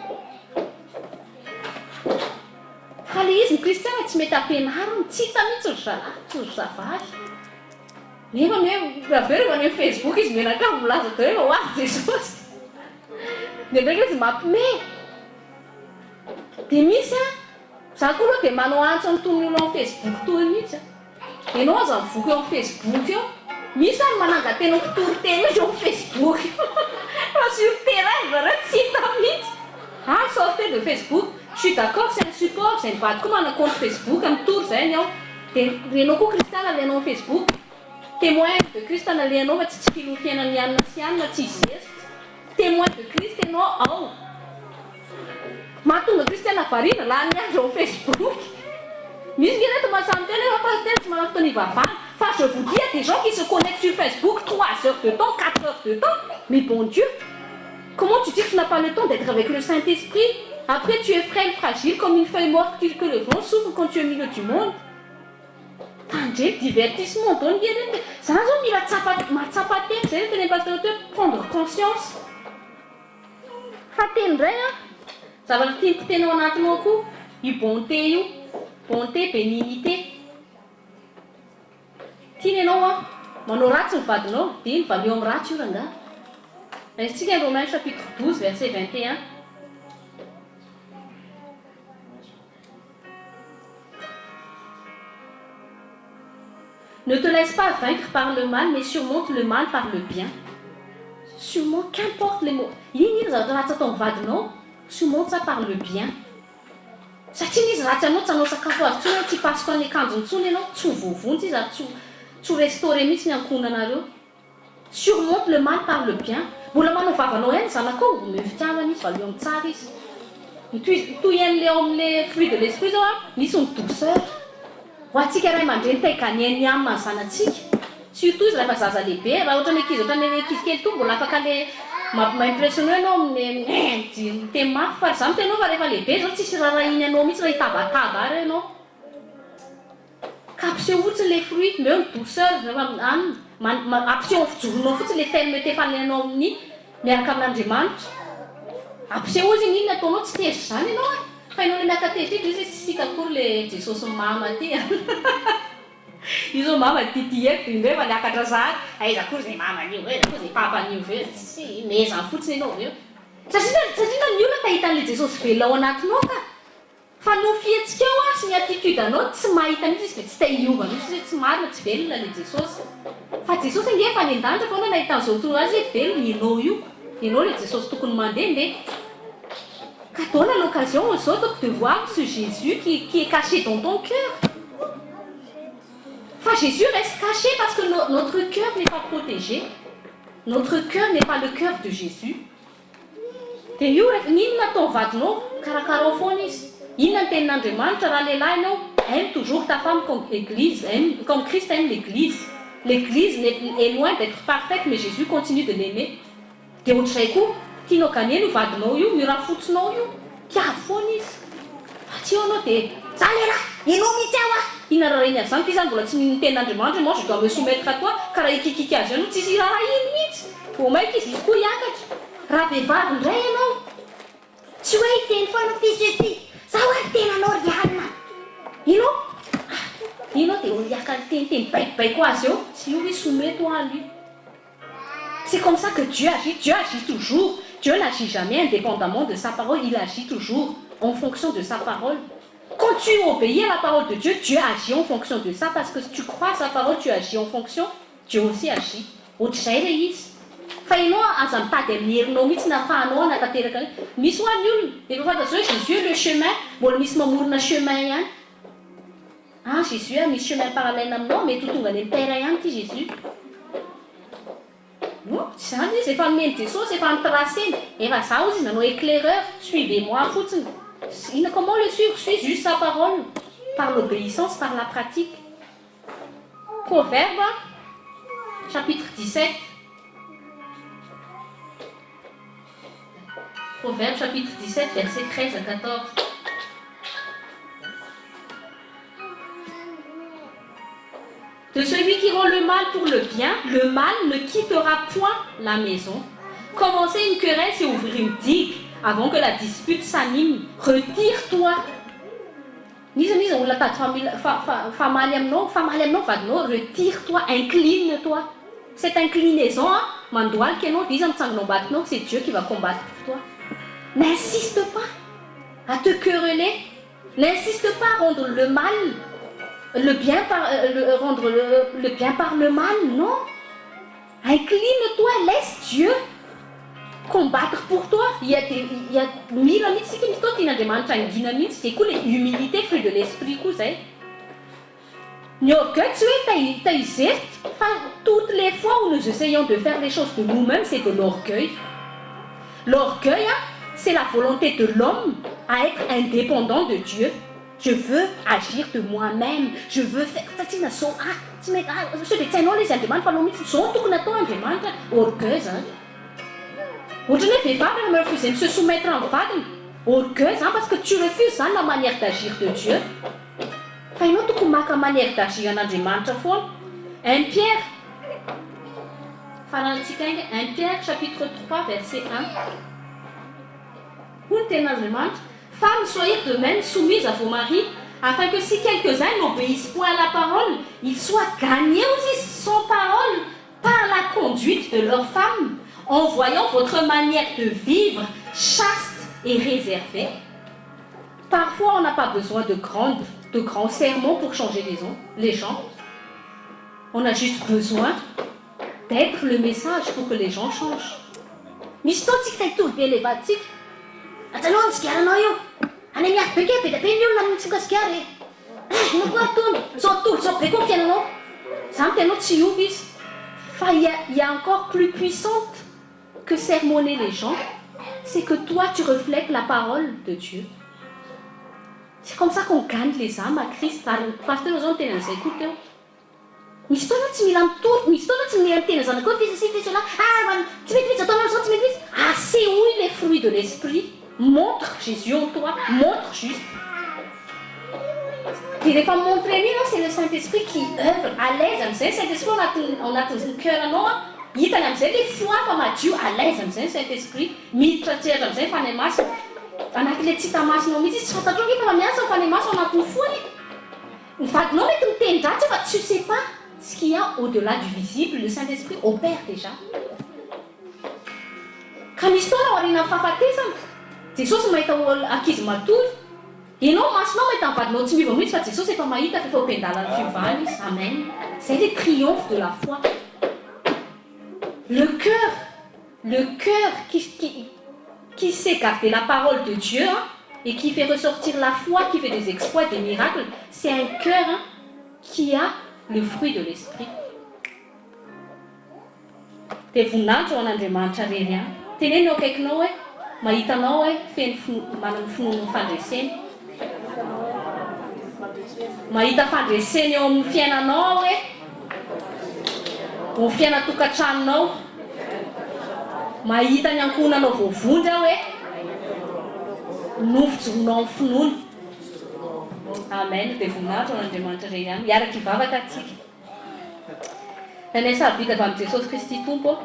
Speaker 1: Fa le izy ny kristiana tsy mety ampianarina, tsy hita mihitsy ry zalahy sy ry zavavy. Nefa ny hoe avy eo rehefa any amin'ny Facebook izy mianakavy milaza daholo hoe ho avy Jesosy. Indraindray izy mampime. Dia misy an, za koa aloha dia manao antso an'itony olona ao Facebook itony mihitsy an. Enao aza mivoky eo amin'ny Facebook eo. Misy ary manangan-tena ho mpitory teny mihitsy eo amin'ny Facebook eo. Fa sur terrain ry zareo tsy hita mihitsy. Ah sortez de Facebook. Je suis d'accord c'est un support, izay mivady koa manana compte Facebook, mitory izay ny ao. Dia enao koa kristiana alehanao amin'ny Facebook. Témoin de Christ nalehanao fa tsy tsikilo fiainan'i anona sy anona, tsy zeste. Témoin de Christ ianao ao. Mahatonga kristiana variana, lany andro ao Facebook. Misy nge reto mahasahy miteny hoe pasitera tsy manana fotoana hivavahana. Fa je vous dis il y a des gens qui se connectent sur Facebook 3 heures de temps, 4 heures de temps, mais bon Dieu! Comment tu dis que tu n'as pas le temps d'être avec le Saint Esprit? Après tu es frêle, fragile comme une feuille morte que le vent souffle quand tu es au milieu du monde. Tandremo divertissement daholo nge reny e! Za zao mila tsapa mahatsapa tena, zay no tenen'i Pasteur teo hoe prendre conscience. Fahatelo indray an, zavatra tiako tena ao anatinao koa io bonté io, bonté, bénignité. Tiany ianao an, manao ratsy ny vadinao dia iny valio amin'ny ratsy io rangahy. Raisintsika ny Romains chapitre 12 verset 21. Ne te laisse pas vaincre par le mal mais surmonte le mal par le bien. Surmonte, qu'importe les mots. Inona inona zavatra ratsy ataon'ny vadinao, surmonte ça par le bien. Satria izy ratsy anao, tsy hanao sakafo azy intsony ianao, tsy hipasoka ny akanjony intsony ianao, tsy ho voavonjy izy ary tsy ho tsy ho restaurer mihitsy ny ankohonanareo. Surmonte le mal par le bien. Mbola manao vava anao ihany ny zanakao, omeo fitiavana izy, valio amin'ny tsara izy. Mitohy an'le ao amin'le fruit de l'esprit zao an, misy ny douceur. Ho antsika ray aman-dreny te hi-gagner ny âme ny zanatsika. Surtout izy raha efa zaza lehibe, raha ohatran'ny ankizy ohatran'ny ankizy kely itony mbola afaka le mamp-impressionner anao amin'ny miteny mafy fa za miteny anao fa rehefa lehibe zao tsisy rarahiny anao mihitsy raha hitabataba ary ianao. Ka ampiseho fotsiny le fruit, omeo ny douceur rehefa aminy, ampiseho amin'ny fijoronao fotsiny le fermeté fanenanao amin'ny miaraka amin'Andriamanitra. Ampiseho izy iny inona ataonao, tsy tezitra izany ianao e! Fa ianao le miaka-tezitra iny ndry tsy siaka akory le Jesosy mama ty a! Io zao mama titiheko dia indreo efa niakatra sahady, aiza akory izay mama an'io, aiza akory izay papa an'io ve, tsy mehezany fotsiny ianao avy eo. Satria satria ny olona te hahita an'ilay Jesosy velona ao anatinao ka! Fa noho fihetsikao an sy ny attitude anao tsy mahita mihitsy izy dia tsy te hiova mihitsy izy hoe tsy marina tsy velona le Jesosy. Fa Jesosy ange efa any an-danitra fa ahoana nahitany izao tontolo azy hoe velona ianao io. Ianao le Jesosy tokony mandehandeha. Ka donne l'occasion aux autres de voir ce Jésus qui qui est caché dans ton cœur. Fa Jésus reste caché parce que notre cœur n'est pas protégé. Notre cœur n'est pas le cœur de Jésus. Dia io rehefa, n'inona atao vadinao, karakarao foana izy. Inona ny tenin'Andriamanitra raha lehilahy ianao, aime toujours ta femme comme église aime, comme Christ aime l'église. L'église n'est est loin d'être parfaite mais Jésus continue de l'aimer. Dia ohatr'izay koa, tianao gagner io vadinao io, io rafotsinao io, tiavo foana izy. Fa tsy eo ianao dia, za lehilahy, ianao mihitsy aho ah! Inona raha reny avy izany, ity izany mbola tsy mino ny tenin'Andriamanitra, moi je dois me soumettre à toi, ka raha hikikiky azy eo ianao tsisy hiraharahiany mihitsy, vao maika izy, izy koa hiakatra. Raha vehivavy indray ianao,
Speaker 2: Tsy hoe hiteny foana fy ceci, za hoa ny tenanao ry alina.
Speaker 1: Ianao, ah, ianao dia eo hiaka niteniteny baikobaiko azy eo, tsy io hoe soumets toi à lui. C'est comme ça que Dieu agit, Dieu agit toujours, Dieu n'agit jamais indépendamment de sa parole, il agit toujours en fonction de sa parole. Quand tu obéis à la parole de Dieu, Dieu agit en fonction de ça parce que tu crois à sa parole, tu agis en fonction, Dieu aussi agit. Ohatr'izay ilay izy. Fa ianao aza mitady amin'ny herinao mihitsy ny ahafahanao hanatanteraka an'io. Misy hoa ny olona, efa fantatrao hoe Jésus est le chemin, mbola misy mamorona chemin ihany. Ah Jésus ah, misy chemin parallèle aminao, mety ho tonga any amin'ny Père ihany ity Jésus. Non, tsy izany izy, efa nomen'i Jesosy, efa ni-tracer-ny, efa za hozy izy nanao éclaireur, suivez moi fotsiny. Inona, comment le suivre? Suis juste sa parole, par l'obéissance, par la pratique. Proverbe chapitre 17. Proverbe chapitre 17 verset 13 à 14. De celui qui rend le mal pour le bien, le mal ne quittera point la maison. Commencer une querelle, c'est ouvrir une digue avant que la dispute s'anime. Retire-toi. N'iza n'iza olona tady famila fa fa famaly aminao, famaly aminao vadinao, retire toi, incline toi. Cette inclinaison an, mandohalika ianao dia iza mitsangana ao ambadikinao, c'est Dieu qui va combattre pour toi. N'insiste pas à te quereller, n'insiste pas à rendre le mal le bien par le rendre le le bien par le mal, non. Incline toi, laisse Dieu combattre pour toi, il y a des il y a mila mihitsy isika misy fotoana tian'Andriamanitra hangina mihitsy, zay koa le humilité fruit de l'esprit koa zay. Ny orgueil tsy hoe ta ta hizesta fa toutes les fois où nous essayons de faire les choses de nous mêmes c'est de l'orgueil. L'orgueil an c'est la volonté de l'homme à être indépendant de Dieu. Je veux agir de moi même, je veux faire satria na zao ah tsy mety ah sao dia tsy hainao ilay izy Andriamanitra fa anao mihitsy zao no tokony atao Andriamanitra, orgueil zany. Ohatran'ny hoe vehivavy rehefa mi-refuser mi-se soumettre amin'ny vadiny, orgueil zany parce que tu refuses zany la manière d'agir de Dieu. Fa ianao tokony maka manière d'agir an'Andriamanitra foana. Un Pierre, faranantsika haingana, un Pierre chapitre 3 verset 1. Hoy ny tenin'Andriamanitra, Femmes, soyez de même soumises à vos maris, afin que si quelques-uns n'obéissent point à la parole, ils soient gagnés aussi sans parole par la conduite de leur femme, en voyant votre manière de vivre chaste et réservée. Parfois, on n'a pas besoin de grandes, de grands sermons pour changer les, les gens. On a juste besoin d'être le message pour que les gens changent. Misy fotoana tsika te hitory be le vadintsika. Ajanony ny sigaranao io. Any amin'ny afo be kay be dia be ny olona mitsoka sigara e. Eh, inona koa ary tony? Zao tontolo zao be koa ny fiainanao. Za miteny anao tsy hiova izy. Fa il y a, il y a encore plus puissante que sermonner les gens, c'est que toi tu reflètes la parole de Dieu. C'est comme ça qu'on gagne les âmes à Christ. Ary ny pasteur zao niteny an'izay koa teo. Misy fotoana tsy mila mitory, misy fotoana tsy mila miteny zanakao hoe fais ceci, fais cela, ah mba tsy mety mihitsy ataonao izao, tsy mety mihitsy, asehoy les fruits de l'esprit, montre Jésus en toi, montre juste. Dia rehefa mi-montrer an'io ianao, c'est le Saint Esprit qui oeuvre, à l'aise amin'izay ny Saint Esprit ao anatin'ny ao anatin'ny cœur anao an, hitany amin'izay ilay foi fa madio, à l'aise amin'izay ny Saint Esprit, miditra an-tsehatra amin'izay ny Fanahy Masina, anatin'ilay tsy hita masonao mihitsy izy, tsy fantatrao ange fa miasa ny Fanahy Masina ao anatin'ny fony e. Ny vadinao mety miteny ratsy fa tu sais pas ce qu'il y a au delà du visible, le Saint Esprit opère déjà. Ka misy fotoana aorianan'ny fahafatesana, Jesosy mahita ol ankizy matory, ianao masonao mahita ny vadinao tsy miova mihitsy fa Jesosy efa mahita fa efa eo am-piandalan'ny fiovana izy. Amen. Zay le triomphe de la foi. Le cœur, le cœur qui qui qui sait garder la parole de Dieu an, et qui fait ressortir la foi, qui fait des exploits, des miracles, c'est un cœur an qui a le fruit de l'esprit. Dia voninahitra ho an'Andriamanitra rery ihany. Teneno eo akaikinao hoe, Mahita anao hoe feno finoana, manana ny finoana ny fandresena. Mahita fandresena eo amin'ny fiainanao aho hoe, eo amin'ny fiainan-tokantranonao. Mahita ny ankohonanao voavonjy aho hoe, noho fijoroanao amin'ny finoana. Amen. Dia voninahitra ho an'Andriamanitra irery ihany. Hiaraka hivavaka antsika. Rainay sarobidy avy amin'i Jesosy Kristy Tompo ô,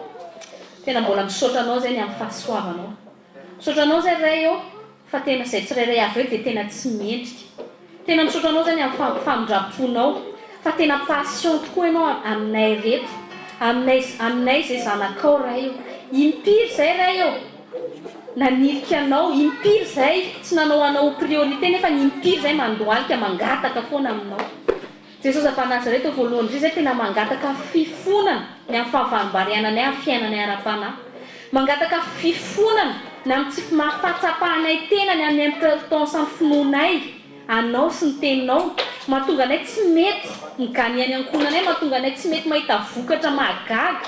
Speaker 1: tena mbola misaotra Anao izay ny amin'ny fahasoavanao. Misaotra Anao izay Ray ô, fa tena izay tsirairay avy eo dia tena tsy mendrika. Tena misaotra Anao izay ny amin'ny famindram-ponao, fa tena patient tokoa Ianao aminay ireto, aminay aminay izay zanakao Ray ô. Impiry izay Ray ô, nanilika Anao, impiry izay tsy nanao Anao ho priorité nefa ny impiry izay mandohalika mangataka foana aminao. Jesosy avy Nazareta voalohany indrindra izay tena mangataka fifonana ny amin'ny fahavalombariananay amin'ny fiainanay ara-panahy. Mangataka fifonana ny amin'ny tsy fahatsapanay tena ny amin'ny importance ny finoanay Anao sy ny Teninao. Mahatonga anay tsy mety mi-gagner ny ankohonanay, mahatonga anay tsy mety mahita vokatra mahagaga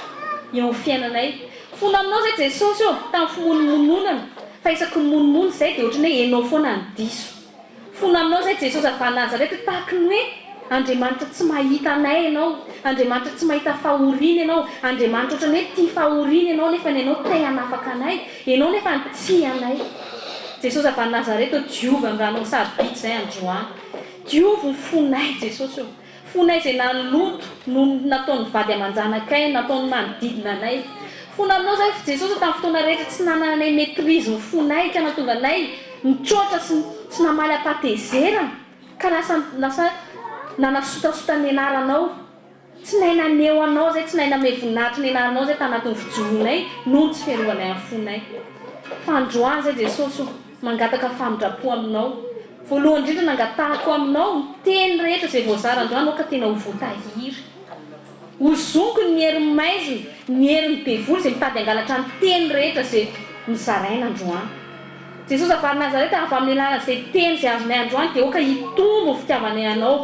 Speaker 1: eo amin'ny fiainanay. Fona aminao izay Jesosy ô, tamin'ny fimonomononana, fa isaky ny monomono izay dia ohatran'ny hoe enao foana no diso. Fona aminao izay Jesosy avy any Nazareta tahaky ny hoe Andriamanitra tsy mahita anay ianao, Andriamanitra tsy mahita fahoriana ianao, Andriamanitra ohatran'ny hoe tia fahoriana ianao nefa ny ianao te hanafaka anay, ianao nefa tia anay. Jesosy avy any Nazareta ô diovy amin'ny ranao sarobidy izay androany. Diovy ny fonay Jesosy ô. Fonay izay naloto noho ny nataon'ny vady aman-janakay, nataon'ny manodidina anay. Fona aminao izahay fa Jesosy tamin'ny fotoana rehetra tsy nanananay maitrise ny fonay ka nahatonga anay nitroatra sy sy namaly am-pahatezerana ka lasa lasa nanasotasota ny anaranao. Tsy nahay naneho anao izay, tsy nahay namehy voninahitry ny anaranao izay tanatin'ny fijoroanay noho ny tsy fiarovanay amin'ny fonay. Fa androany izay Jesosy o, mangataka famindram-po aminao. Voalohany indrindra nangatahako aminao ny teny rehetra izay voazara androany aoka tena ho voatahiry. Hozoniko ny herin'ny maizina, ny herin'ny devoly izay mitady hangalatra ny teny rehetra izay nozaraina androany. Jesosy avy any Nazareta avy amin'ny alalan'izay teny izay azonay androany dia aoka hitombo ny fitiavanay Anao.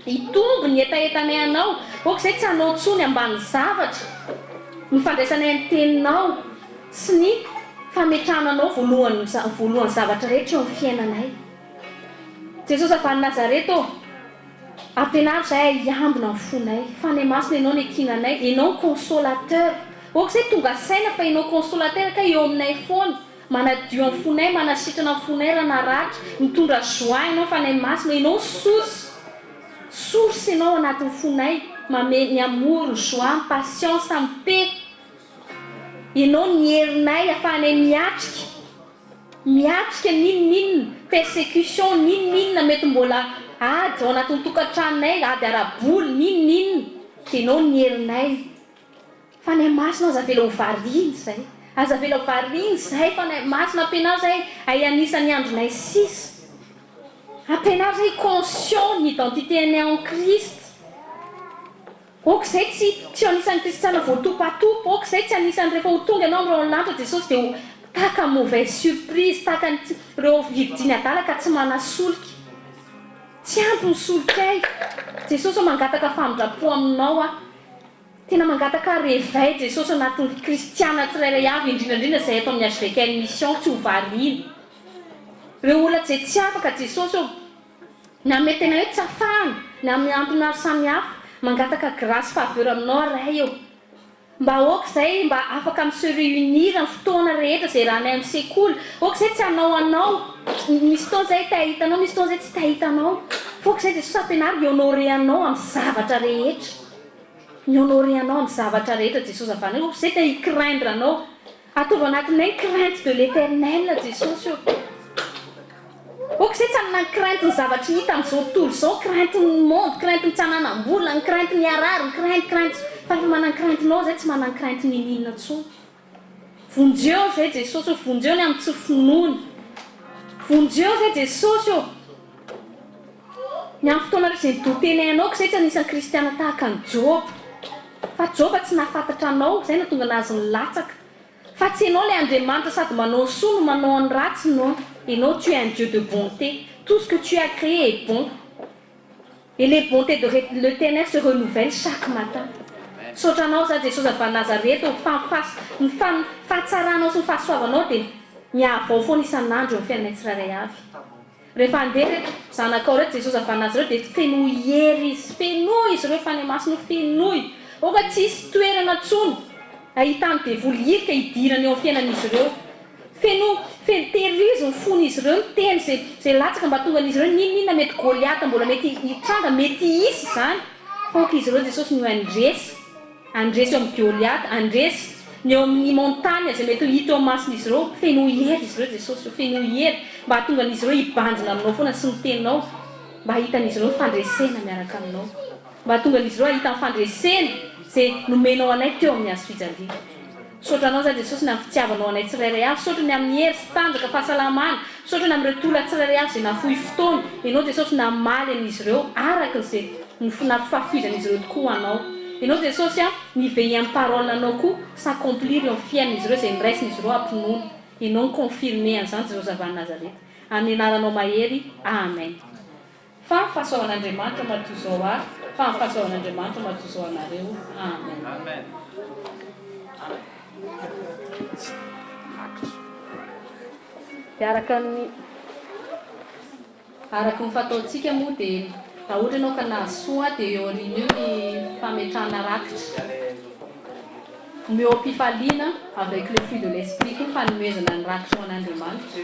Speaker 1: Hitombo ny hetahetanay Anao. Aoka izay tsy hanao intsony ambany zavatra ny fandraisanay ny Teninao sy ny fametrahana Anao voalohany voalohan'ny zavatra rehetra eo amin'ny fiainanay. Jesosy avy any Nazareta ô, ampianaro izahay hiambina ny fonay. Fanahy Masina Ianao no iankinanay, Ianao no Consolateur. Aoka izay tonga saina fa Ianao Consolateur kay eo aminay foana. Manadio ny fonay, manasitrana ny fonay raha naratra, mitondra joie Ianao Fanahy Masina, Ianao no source, source Ianao ao anatin'ny fonay, mame ny amour, ny joie, ny patience, ny paix, Ianao ny herinay afahanay miatrika, miatrika n'inon'inona, persecution, n'inon'inona mety mbola ady ao anatin'ny tokantranonay, ady ara-bola, n'inon'inona, dia Ianao ny herinay. Fanahy Masina aza avela ho variana izay. Aza avela ho variana izay Fanahy Masina ampianaro izay hay hanisa ny andronay sisa. Ampianaro izay hi-conscient ny identité-nay en Christ. Ok izay tsy tsy ho anisan'ny kristiana voatopatopa, ok izay tsy anisan'ny rehefa ho tonga ianao amin'ireo lanitra Jesosy dia ho tahaka mauvaise surprise, tahaka ny ireo virjiny adala ka tsy manasolika. Tsy ampy ny solikay. Jesosy ô mangataka famindram-po aminao aho. Tena mangataka réveil Jesosy anatin'ny kristiana tsirairay avy indrindra indrindra izay eto amin'ny HVKN Mission tsy ho variana. Ireo olona izay tsy afaka Jesosy ô, na mety tena hoe tsy afahana, na amin'ny antony maro samihafa, mangataka grâce faveur aminao aho Ray ô. Mba aoka izay mba afaka mi se réunir amin'ny fotoana rehetra izay rahanay amin'ny sekoly, aoka izay tsy hanao anao, misy fotoana izay te hahita anao, misy fotoana izay tsy te hahita anao, fa aoka izay Jesosy ampianaro hi-honorer anao amin'ny zavatra rehetra. Mi-honorer anao amin'ny zavatra rehetra Jesosy avy any Zay te hi-craindre anao. Ataovy anatinay ny crainte de l'Eternel Jesosy ô. Ok zay tsy hanana ny crainte ny zavatra hita amin'izao tontolo izao, crainte ny monde, crainte ny tsy hananam-bola, ny crainte ny harary, ny crainte, crainte, fa rehefa manana ny crainte-nao zay tsy manana ny crainte n'inon'inona intsony. Vonjeo zay Jesosy ô, vonjeo ny amin'ny tsy finoana. Vonjeo zay Jesosy ô. Ny amin'ny fotoana rehetra izay nidotenay anao, ko zay tsy anisan'ny kristiana tahaka an'i Joba. Fa Joba tsy nahafantatra anao, zay nahatonga anazy nilatsaka. Fa tsy ianao ilay Andriamanitra sady manao ny soa no manao ny ratsy, non. Ianao tu es un Dieu de bonté. Tout ce que tu as créé est bon. Et les bontés de l'Eternel se renouvellent chaque matin. Misaotra anao za Jesosy avy any Nazareth ô, fa ny fahatsaranao sy ny fahasoavanao dia. Mihavao foana isan'andro eo amin'ny fiainanay tsirairay avy. Rehefa handeha ireto zanakao ireto Jesosy avy any Nazareo dia fenoy hery izy, fenoy izy ireo Fanahy Masina o, fenoy. Aoka tsy hisy toerana intsony ahitan'ny devoly hirika hidirany eo amin'ny fiainan'izy ireo. Feno, feno, tehirizo ny fon'izy ireo ny teny izay, izay latsaka mba hahatonga an'izy ireo n'inon'inona mety Goliata mbola mety hitranga, mety hisy izany, fa aoka izy ireo Jesosy no handresy. Handresy eo amin'i Goliata, handresy ny eo amin'ny montagne izay mety ho hita eo imason'izy ireo. Fenoy hery izy ireo Jesosy ô, fenoy hery mba hahatonga an'izy ireo hibanjina aminao foana sy ny teninao, mba hahitan'izy ireo ny fandresena miaraka aminao, mba hahatonga an'izy ireo hahita ny fandresena izay nomenao anay teo amin'ny hazo fijaliana. Misaotra anao izahay Jesosy ny amin'ny fitiavanao anay tsirairay avy, misaotra ny amin'ny hery sy tanjaka, fahasalamana, misaotra ny amin'ireo tolona tsirairay avy izay nafoy fotoana, Ianao Jesosy namaly an'izy ireo araka izay nafafoizan'izy ireo tokoa ho anao. Ianao Jesosy a, ni-veiller amin'ny parole anao koa s'accomplir eo amin'ny fiainan'izy ireo izay noraisin'izy ireo am-pinoana. Ianao ni-confirmer an'izany Jesosy avy any Nazareta. Amin'ny anaranao mahery, Amen. Fa ny fahasoavan'Andriamanitra matoa izao ahy, fa ny fahasoavan'Andriamanitra matoa izao anareo. Amen. Dia araka ny araka ny fataontsika moa dia raha ohatra ianao ka nahazo soa dia eo aoriana eo ny fametrahana rakitra. Omeo am-pifaliana avec le fruit de l'esprit koa ny fanomezana ny rakitra ho an'Andriamanitra.